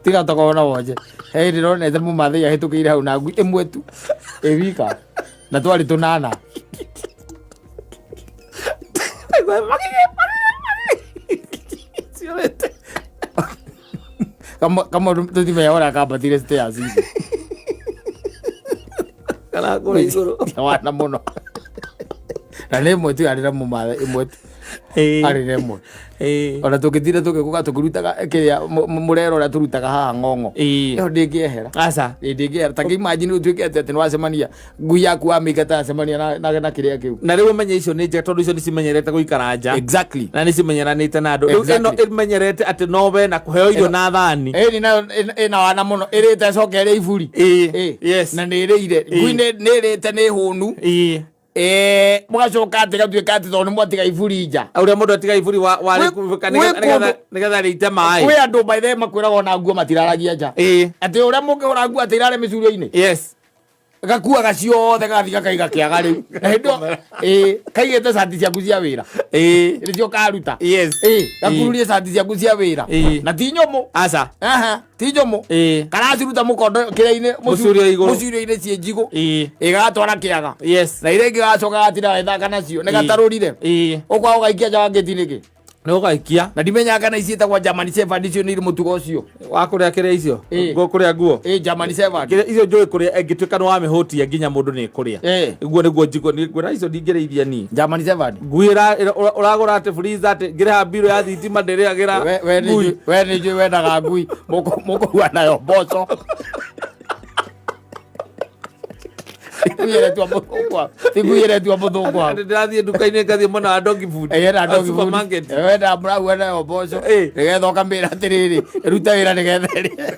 Tiga tokorwo na wonje. He hĩndĩ ndonete mũmathai ahĩtũkĩire hau na ngui ĩmwe tu ĩ wika na twarĩ tũnana. Kamwe tũtimenya ũrĩa kambatire stairs ici. Karakũrĩ igũrũ. Wana mũno. Na nĩ ĩmwe tu yarĩ na mũmathai ĩmwe tu. Arĩ na ĩmwe. Ona tũngĩtinda tũgĩkũga tũkĩrutaga kĩrĩa mũrero ũrĩa tũrutaga haha ng'ong'o. Ĩĩ. Ĩyo ndĩngĩehera. Aca. Ĩĩ ndĩngĩehera. Ta kĩ-imagine ũtuĩke atĩ nĩ wacemania ngui yaku wamĩingata yacemania na kĩrĩa kĩu. Na rĩu ũmenye icio nĩ njega tondũ icio nĩ cimenyerete gũikara nja. Exactly. Na nĩ cimenyeranĩte na andũ. Rĩu ĩno Exactly. ĩmenyerete atĩ no we na kũheo irio na thani. Ĩni nayo ĩna wana mũno ĩrĩte ĩcoke ĩrĩe iburi. Ĩĩ. Ĩĩ. Yes. Na nĩ ĩrĩire. Ngui nĩ ĩrĩte nĩ hũnu. Ĩĩ. Mũgacoka atĩ gatuĩka atĩ tondũ nĩ mwatiga iburi nja. Ũrĩa mũndũ atiga iburi nĩgetha rĩite maĩ. Kwĩ andũ by the way makwĩraga ona nguo matiraragia nja. Ĩĩ. Atĩ ũrĩa mũngĩhũra nguo atĩ irare mĩcurio-inĩ. Yes. Gakuaga ciothe, gagathiĩ gakaiga kĩaga rĩu na hĩndĩ ĩyo ĩĩ kaigĩte cati ciaku cia wĩra. Nĩcio karuta. Gakururie cati ciaku cia wĩra. Na ti nyũmũ. Aca. Aha, ti nyũmũ. Karaciruta mũkondo kĩrĩa-inĩ. Mũcurio igũrũ. Mũcurio-inĩ ciĩ njigũ. Ĩ gatwara kĩaga. Na iria ingĩ gacoka gatinda gagĩthaka nacio nĩ gatarũrire. Ũkwaga ũgaikia nja wa ngĩti nĩkĩ? Nĩ ũgaikia. Na ndimenyaga kana ici ciĩtagwo German Shepherd icio nĩ irĩ mũtugo ũcio. Wa kũrĩa kĩrĩa icio? Ĩĩ. Kũrĩa nguo. Ĩ German Shepherd. Kĩrĩa icio njũĩ kũrĩa ĩngĩtuĩka nĩ wamĩhũtia nginya mũndũ nĩ kũrĩa. Guo nĩguo njigua ngwĩra icio ndingĩrĩithia niĩ. German Shepherd. Ngui ũragũra atĩ freezer atĩ ngĩrĩha mbirũ ya thitima ndĩrĩagĩra We nĩ ngui. We nĩ njũĩ wendaga ngui mũkũrua nayo mboco. Ngui ĩretua mũthũngũ hau. Ti ngui ĩretua mũthũngũ hau. Atĩ ndĩrathiĩ nduka-inĩ ngathiĩ mwena wa dog food. Ĩyenda dog food. Supermarket. Wenda mũrahua nayo mboco. Nĩgetha ũkamĩra atĩrĩrĩ, ruta wĩra nĩgetha ĩrĩe.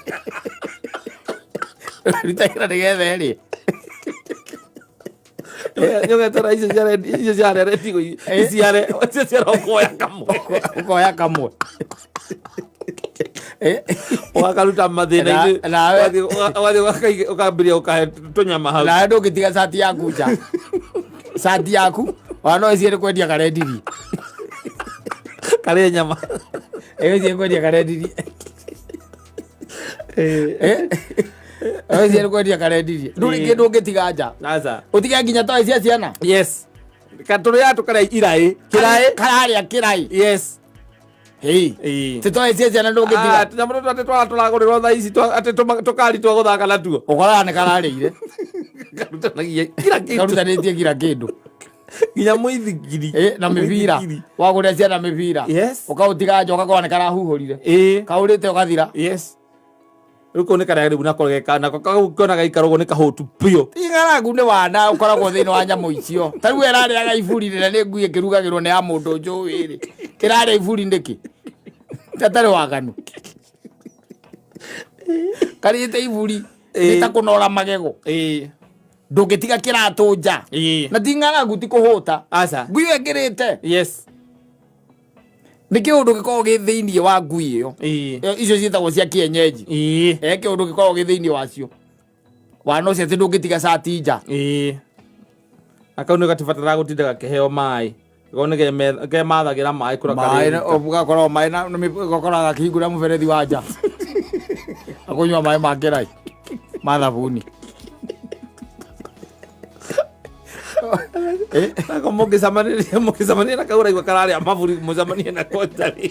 Ruta wĩra nĩgetha ĩrĩe. Nĩũgetera icio cia red- icio cia red tigo iciare icio cia ũkoya kamwe. Ũkoya kamwe. Ũgakaruta mathĩna-inĩ. Nawe- Ũgathiĩ ũkambĩrĩria ũkahe tũnyama hau. Nawe ndũngĩtiga cati yaku nja. Cati yaku ona no ĩciĩ nĩ kwendia karendirie. Karĩe nyama. Ĩciĩ kwendia karendirie. Ĩciĩ nĩ kwendia karendirie. Ndũrĩ kĩndũ ũngĩtiga nja. Aca. Ũtige nginya toy cia ciana. Yes. Katũrĩa tũkarĩa iraĩ. Kĩraĩ. Kararĩa kĩraĩ. Yes. Hei. Ti toy cia ciana ndũngĩtiga. Tũnyamũ tũtũ atĩ twara tũragũrĩrwo thaa ici atĩ tũkari twa gũthaka natuo. Ũkoraga nĩ kararĩire. Karutanagia kila kĩndũ. Karutanĩtie kila kĩndũ. Nginya mũithikiri. Na mĩbira. Wagũrĩra ciana mĩbira. Yes. Ũkaũtiga nja ũgakora nĩ karahuhũrire. Kaũrĩte ũgathira. Yes. Rĩu kau nĩ karĩa rĩu nako geka nako kau kona gaikara ũguo nĩ kahũtu biũ. Ti ng'aragu nĩ wana ũkoragwo thĩinĩ wa nyamũ icio. Ta rĩu ĩrarĩaga iburi rĩrĩa nĩ ngui ĩkĩrugagĩrwo nĩ ya mũndũ njũĩ rĩ. Ĩrarĩa iburi nĩkĩ? Tatarĩ waganu. Karĩte iburi nĩ ta kũnora magego. Ndũngĩtiga kĩratũ nja. Na ti ng'aragu ti kũhũta. Aca. Ngui ĩyo ĩngĩrĩte. Yes. Nĩ kĩũndũ gĩkoragwo gĩ thĩinĩ wa ngui ĩyo. Icio ciĩtagwo cia kienyeji. Kĩũndũ gĩkoragwo gĩ thĩinĩ wacio. Wana ũcio atĩ ndũngĩtiga cati nja. Na kau nĩ gatibataraga gũtinda gakĩheo maĩ. Gako nĩ kemathagĩra maĩ kũrĩa Maĩ karĩ. gakoragwo maĩ na gakoragwo gakĩhingũra mũberethi wa nja. Akũnyua maĩ ma kĩrai. Ma thabuni. Nako mũngĩcemania na kau ũraigua kararĩa maburi mũcemanie nako nja rĩ.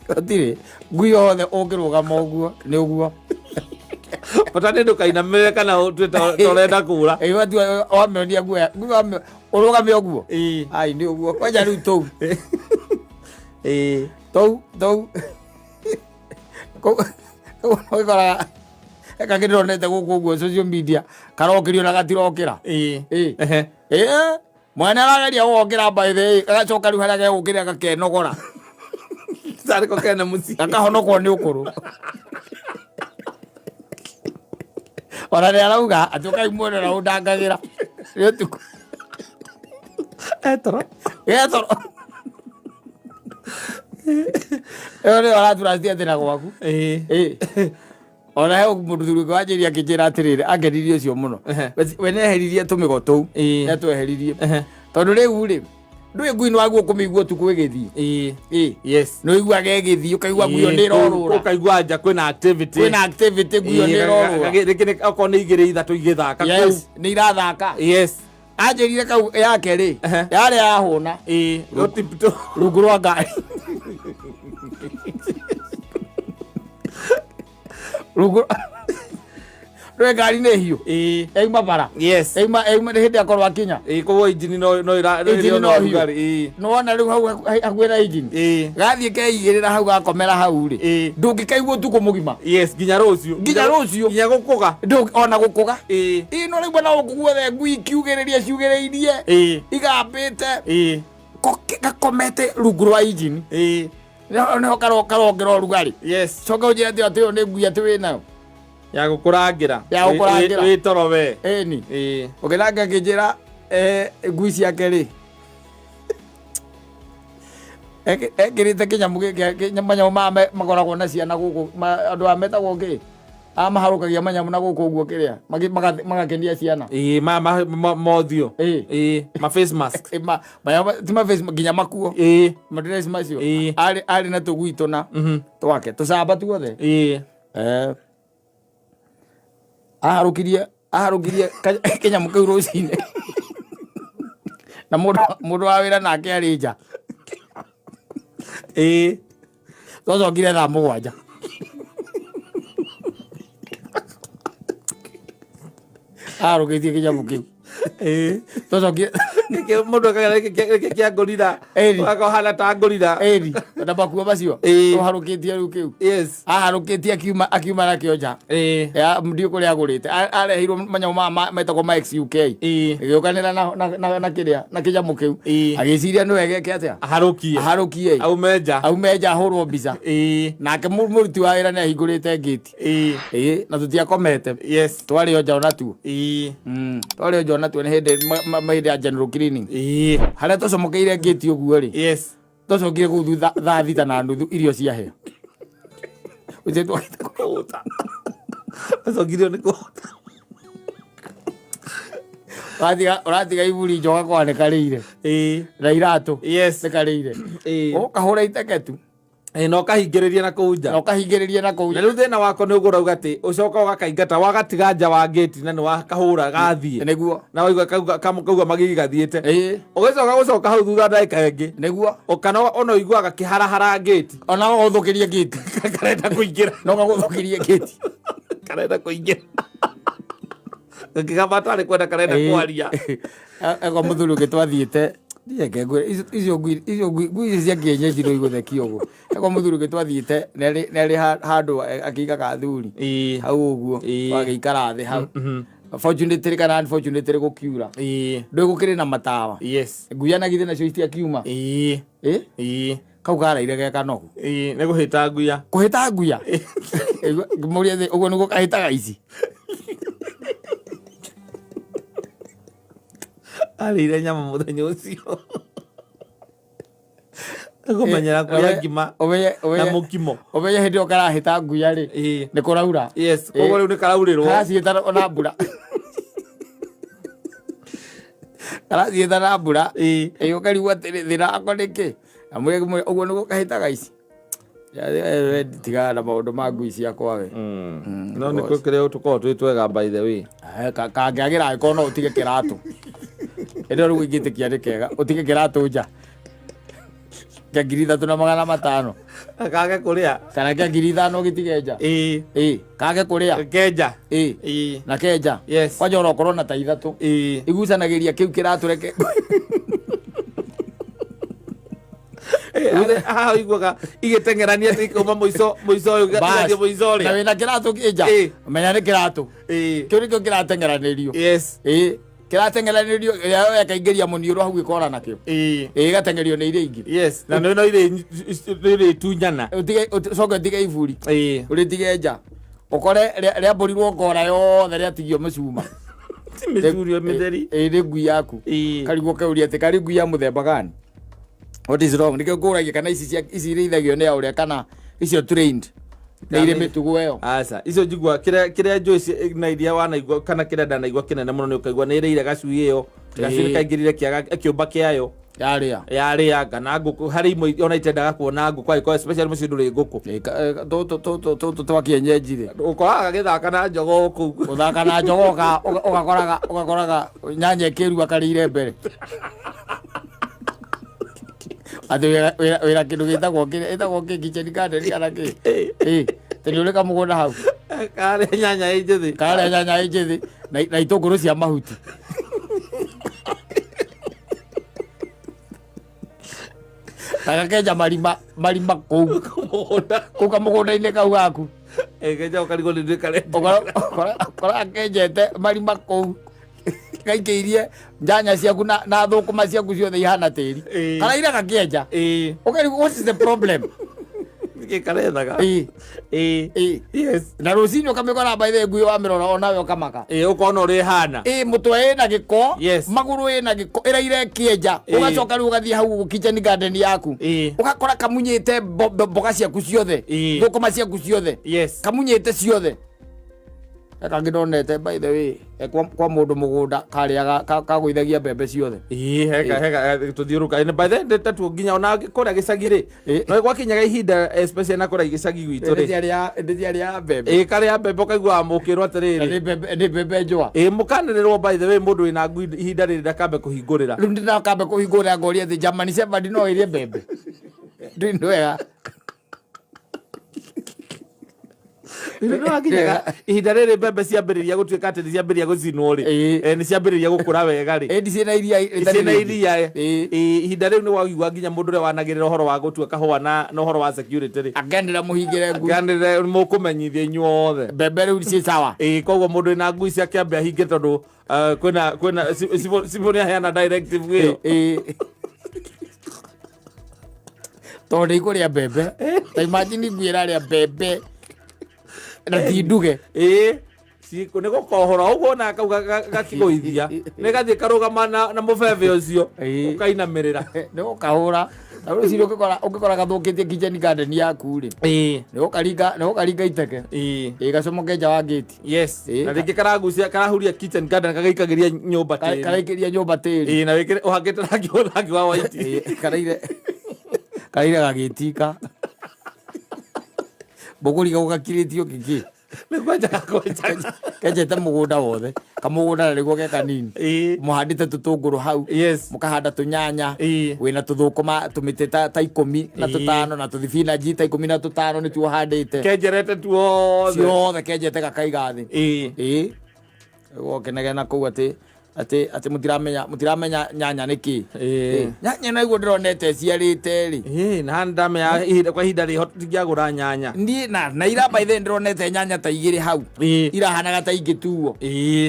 Gũtirĩ ngui yothe ũngĩrũgama ũguo nĩ ũguo. Bata nĩ ndũkainamĩrĩre kana ũtue ta ũrenda kũra. Ĩ watua wamĩonia nguo ngui ũrũgame ũguo. Ai nĩ ũguo kwanja rĩu tũu. Tũu tũu. Kũu ũgĩkoraga eka kĩndĩronete gũkũ ũguo social media karokĩrio na gatirokĩra. Mwana arageria gũgokĩra by the way agacoka rĩu harĩa gegũkĩrĩra gakenogora. Tarĩ ko kene mũciĩ. Gakahonokwo nĩ ũkũrũ. Ona nĩ arauga atĩ ũkai muone na ũndangagĩra nĩ ũtukũ. Etoro. Etoro. Ĩyo nĩyo araturacithia atĩ na gwaku. Ona he mũndũ thuri ũngĩ wanjĩrire akĩnjĩra atĩrĩrĩ angenirie ũcio mũno. We nĩeheririe tũmĩgo tũu. Nĩatweheririe. Tondũ rĩu rĩ ndũĩ ngui nĩ waguo kũmĩigua ũtukũ ĩgĩthiĩ. Yes. Nĩ ũiguaga ĩgĩthiĩ ũkaigua ngui ĩyo nĩ ĩrorũra. Ũkaigua nja kwĩna activity. Kwĩna activity ngui ĩyo nĩ ĩrorũra. Rĩngĩ okorwo nĩ igĩrĩ ithatũ igĩthaka kũu. Yes, nĩ irathaka. Yes. Anjĩrire kau yake rĩ yarĩ yahũna. Rungu rwa ngari. Rungu rwe ngari nĩ hiũ. Yauma bara. Yes. Yauma yauma nĩ hĩndĩ akorwo akinya. Koguo injini no no ĩra Injini no hiũ. hiũ. Nĩwona rĩu hau hakuhĩ na injini. Gathiĩ keigĩrĩra hau gakomera hau rĩ. Ndũngĩkaigua ũtukũ mũgima. Yes, nginya rũciũ. Nginya rũciũ. Nginya gũkũga. Ona gũkũga. Ĩ no rĩu na gũkũ guothe ngui ikiugĩrĩria ciugĩrĩirie. Igambĩte. Gakomete rungu rwa injini. Nĩho karongera ũrugarĩ. Yes. Coka ũnjĩre atĩ atĩ ĩyo nĩ ngui atĩ wĩnayo. Ya gũkũrangĩra. Ya gũkũrangĩra. Wĩ toro we. Ĩni. Ũngĩnanga akĩnjĩra ngui ciake rĩ. Ekĩrĩte kĩnyamũ gĩkĩ manyamũ maya makoragwo na ciana gũkũ andũ aya metagwo kĩ? Amaharũkagia manyamũ na gũkũ ũguo kĩrĩa magakenia ciana. Ĩĩ, mothiũ. Ĩĩ. Ĩĩ, ma face mask. Ĩ, ti ma face nginya makuo. Ĩĩ. Madress macio. Ĩĩ. Arĩ na tũgui tũna twake tũcamba tuothe. Ĩĩ. Aharũkirie kĩnyamũ kĩu rũcinĩ na mũndũ wa wĩra nake arĩ nja. Ĩĩ. Twacokire thaa 7. Aharũkĩtie kĩnyamũ kĩu. Ĩĩ. Twacokire Gĩkĩ mũndũ akagera gĩkĩ kĩa ngorira. Ĩni. Ũgakora ta ngorira. Ĩni, na makuo macio. Ĩĩ. Tũharũkĩtie rĩu kĩu. Yes. Aharũkĩtie akiuma nakĩo nja. Ĩĩ. Ya ndiũ kũrĩa agũrĩte. Areheirwo manyamũ maya metagwo ma XUK. Ĩĩ. Ĩgĩũkanĩra na kĩrĩa na kĩnyamũ kĩu. Ĩĩ. Agĩciria nĩ wega eke atĩa? Aharũkie. Aharũkie. Aume nja. Aume nja ahũrwo mbica. Ĩĩ. Nake mũruti wa wĩra nĩ ahingũrĩte ngĩti. Ĩĩ. Ĩĩ, na tũtiakomete. Yes. Twarĩ o nja ona tuo. Ĩĩ. Twarĩ o nja ona tuo nĩ hĩndĩ hĩndĩ ya general cleaning. Ĩĩ. Harĩa tũcomokeire ngĩti ũguo rĩ. Yes. Twacokire kũu thutha thaa 6:30 irio ciahĩa. Ũcio twagĩte kũhũta. Acokirio nĩ kũhũta. Ũratiga iburi nja ũgakora nĩ karĩire. Ĩĩ. Na iratũ. Yes. Nĩ karĩire. Ĩĩ. Ũkahũra iteke tu. Ĩĩ, na ũkahingĩrĩria na kũu nja. Na ũkahingĩrĩria na kũu nja. Na rĩu thĩna wako nĩ ũguo ũrauga atĩ ũcoka ũgakaingata wagatiga nja wa ngĩti na nĩ wakahũra gathiĩ. Nĩguo. Na waigua kaugua magigi gathiĩte. Ĩĩ. Ũgĩcoka gũcoka hau thutha ndagĩka ĩngĩ. Nĩguo. Kana ona ũiguaga gakĩharahara ngĩti. Ona gagũthũkĩrie ngĩti. Karenda kũingĩra. No gagũthũkĩrie ngĩti. Karenda kũingĩra. Gakĩgamba tarĩ kwenda karenda kwaria. Ego mũthuri ũngĩ twathiĩte reke ngwĩre icio ngui icio ngui ngui icio cia kienyeji no igũthekia ũguo. Ego mũthuri ũngĩ twathiĩte nĩ arĩ handũ akĩigaga athuri. Ĩĩ. Hau ũguo Ĩĩ. wagĩikara thĩ hau. Fortunately kana unfortunately gũkiura. Ĩĩ. Ndũĩ gũkĩrĩ na matawa. Yes. Nguya na githĩ nacio itiakiuma. Ĩĩ. Ĩ? Ĩĩ. Kau karaire ge kanogu. Ĩĩ, nĩ kũhĩta nguya. Kũhĩta nguya? Ngĩmũria atĩ ũguo nĩguo kahĩtaga ici. Arĩire nyama mũthenya ũcio. Kũmenyera kũrĩa ngima na mũkimo. Ũmenye hĩndĩ ĩyo karahĩta nguya rĩ, nĩ kũraura. Yes, koguo rĩu nĩ karaurĩrwo. Karaciĩta ona mbura. Karaciĩta na mbura. Ĩĩ. Ĩĩ, ũkarigwo atĩrĩ, thĩna wako nĩ kĩ? Amwĩre ũguo nĩguo kahĩtaga ici. Tigana na maũndũ ma ngui ciakwa we. No nĩ kũrĩa tũkoragwo twĩ twega by the way. Kangĩagĩra angĩkorwo no ũtige kĩratũ. Hĩndĩ ĩyo rĩu ingĩtĩkia nĩ kega, ũtige kĩratũ nja. Kĩa 3500. Kage kũrĩa. Kana kĩa 5000 ũgĩtige nja. Ĩĩ. Ĩĩ, kage kũrĩa. Kenja. Ĩĩ. Ĩĩ. Na kenja. Yes. Kwanja ona ũkorwo na ta 3. Ĩĩ. Igucanagĩria kĩu kĩratũ reke. Haha ũiguaga igĩteng'erania atĩ ikauma mũico mũico ũyũ igathiĩ mũico Na ũrĩa. wĩna kĩratũ kĩnja. Ĩĩ. Menya nĩ kĩratũ. Ĩĩ. Kĩu nĩkĩo kĩrateng'eranĩrio. Yes. Ĩĩ. Kĩrateng'eranĩrio ĩrĩa ĩkaingĩria mũniũrũ hau ĩkora nakĩo. Ĩĩ. Ĩĩ, ĩgateng'erio nĩ iria ingĩ. Yes. Na nĩ no irĩ itunyana. Ũtige ũcoke ũtige iburi. Ĩĩ. Ũrĩtige nja. Ũkore rĩambũrirwo ngora yothe rĩatigio mĩcuma. Ti mĩcurio mĩtheri. Ĩĩ, nĩ ngui yaku. Ĩĩ. Karigwo kauria atĩ karĩ ngui ya mũthemba gani? What is wrong? Nĩkĩo ngũragia kana ici cia ici irĩithagio nĩ a ũrĩa kana icio trained. Nĩ irĩ mĩtugo ĩyo. Aca, icio njigua kĩrĩa njũĩ na iria wanaigua kana kĩrĩa ndanaigua kĩnene mũno nĩ ũkaigua nĩ ĩrĩire gacui ĩyo. Gacui Ĩĩ. kaingĩrire kĩaga kĩũmba kĩayo. Yarĩa. Yarĩa kana ngũkũ harĩ imwe ona itendaga kuona ngũkũ angĩkorwo especially mũciĩ ndũrĩ ngũkũ. Ĩĩ, tũtũ twa kienyeji rĩ. Ũkoraga gagĩthaka na njogoo kũu. Gũthaka na njogoo ũgakoraga nyanya ĩkĩrua karĩire mbere. Atĩ wĩra kĩndũ gĩtagwo kĩrĩa, ĩtagwo kĩ, kitchen garden kana kĩ? Ĩĩ, atĩ nĩ ũrĩ kamũgũnda hau. Karĩa nyanya ĩ njĩthĩ. Karĩa nyanya ĩ njĩthĩ na itũngũrũ cia mahuti. Na gakenja marima kũu. Kamũgũnda. Kũu kamũgũnda-inĩ kau gaku. Ĩ, kenja ũkarigwo nĩ ndĩ karenda. Ũkora kenjete marima kũu. Gaikĩirie nyanya ciaku na thũkũma ciaku ciothe ihana tĩri. Ĩĩ. Karaira gakĩenja. Ĩĩ. Ũkarigwo, what is the problem? Nĩkĩ karethaga? Ĩĩ. Ĩĩ. Ĩĩ. Yes. Na rũcinĩ ũkamĩkora by the way ngui wamĩrora onawe ũkamaka. Ĩĩ, ũkona ũrĩa ĩhana. Ĩĩ, mũtwe ĩna gĩko, Yes. magũrũ ĩna gĩko, ĩraire ĩkĩenja. Ĩĩ. Ũgacoka rĩu ũgathiĩ hau ũguo kitchen garden yaku. Ĩĩ. Ũgakora kamunyĩte mboga ciaku ciothe. Ĩĩ. Thũkũma ciaku ciothe. Yes. Kamunyĩte ciothe. Kangĩ ndonete, by the way, kwa mũndũ mũgũnda karĩaga kagũithagia mbembe ciothe. Ĩĩ, hega hega, tũthiũrũrũka. By the way, tatuo nginya ona kũrĩa gĩcagi rĩ, no gwakinyaga ihinda, especially na kũrĩa gĩcagi gwitũ rĩ, Ndĩ ciarĩaga mbembe. Ĩĩ, karĩa mbembe ũkaiguaga mũkĩrwo atĩrĩrĩ, Nĩ mbembe njũa. Ĩĩ, mũkanĩrĩrwo. By the way, mũndũ wĩna ngui ihinda rĩrĩ ndakambe kũhingũrĩra. Rĩu ndĩnakambe kũhingũrĩra, ngoria atĩ German Shepherd no ĩrĩe mbembe? Ndĩ wega. Rĩu nĩwakinyaga ihinda rĩrĩ mbembe ciambĩrĩria gũtuĩka atĩ nĩ ciambĩrĩria gũcinwo rĩ, nĩ ciambĩrĩria gũkũra wega rĩ, ĩndi ciĩna iria rĩtarĩ ciĩna rĩingĩ. Iria. Ĩĩ, ihinda rĩu nĩ waigua nginya mũndũ ũrĩa wanagĩrĩra ũhoro wa gũtua kahũa na ũhoro wa security rĩ, akenera mũhingĩre ngui. Kanĩrĩre mũkũmenyithia inyuothe. Mbembe rĩu ciĩ sawa. Ĩĩ, koguo mũndũ wĩna ngui ciake ambe ahinge tondũ kwĩna cibũ nĩ aheana directive ĩyo. Ĩĩ, tondũ nĩ ikũrĩa mbembe. Ta imagine ngui ĩrarĩa mbembe na ti nduge. Ĩĩ, nĩ gũkohora ũguo na kau gakĩgũithia nĩ gathiĩ karũgama na mũbebe ũcio, ũkainamĩrĩra. Nĩ gũkahũra na rũcinĩ ũngĩkora gathũkĩtie kitchen garden yaku rĩ, nĩ gũkaringa iteke. Ĩĩ, gacomoke nja wa gate. Na rĩngĩ karagucia, karahuria kitchen garden, gagaikagĩria nyũmba tĩri. Karaikĩria nyũmba tĩri. Ĩĩ, na wĩkĩre ũhakĩte rangi wa white. Ĩĩ, karaire gagĩtika mbũgũri gakirĩtio kĩkĩ. Nĩ kwenjaga kwenjaga. Kenjete mũgũnda wothe, kamũgũnda na nĩguo ge kanini. Mũhandĩte tũtũngũrũ hau, mũkahanda tũnyanya, wĩna tũthũkũma tũmĩtĩ ta 15 na tũthibinanji ta 15 nĩtuo handĩte. Kenjerete tuothe. Ciothe kenjete gakaiga thĩ. Ĩĩ, ũkenegena kũu atĩ mũtiramenya nyanya nĩ kĩ. Nyanya naguo ndĩronete ciarĩte rĩ. Ĩĩ, na ndamenya ihinda kwa ihinda rĩho tũtingĩagũra nyanya. Niĩ na ira, by the way, ndĩronete nyanya ta 2 hau, irahanaga ta ingĩtuo.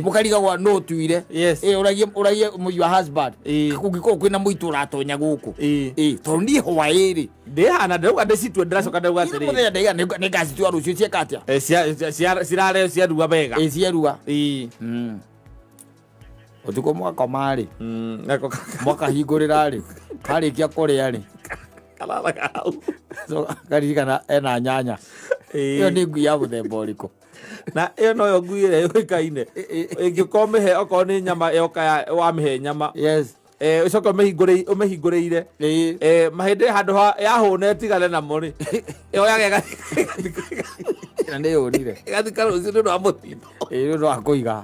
Mũkarigagwo nũ tuire. Ĩ, ũragie your husband, kũngĩkorwo kwĩna mũitũ ũratonya gũkũ. Ĩ, tondũ niĩ hwaĩ rĩ, Ndĩhana ndĩrauga ndĩcitue, ndĩracoka ndauga ira atĩrĩrĩ, mũthenya ndaiga nĩngacitua rũciũ, cieka atĩa? Cirare ciarua wega. Ĩ, cierua. Ũtukũ mwakoma rĩ, Nako mwakahingũrĩra rĩ, karĩkia kũrĩa rĩ, kararaga hau. So, karirikana ena nyanya. Ĩyo nĩ ngui ya mũthemba ũrĩkũ? Na ĩyo noyo ngui ĩrĩa yũĩkaine ĩngĩkorwo mĩhe okorwo nĩ nyama yoka wamĩhe nyama, ũcoke ũmĩhingũrĩire, mahĩndĩ handũ ha yahũna ĩtigane namo rĩ, yoyaga Na nĩ yũrire. ĩgathika rũciũ nĩ ũndũ wa mũthithũ. Ĩ, nĩ ũndũ wa kũiga.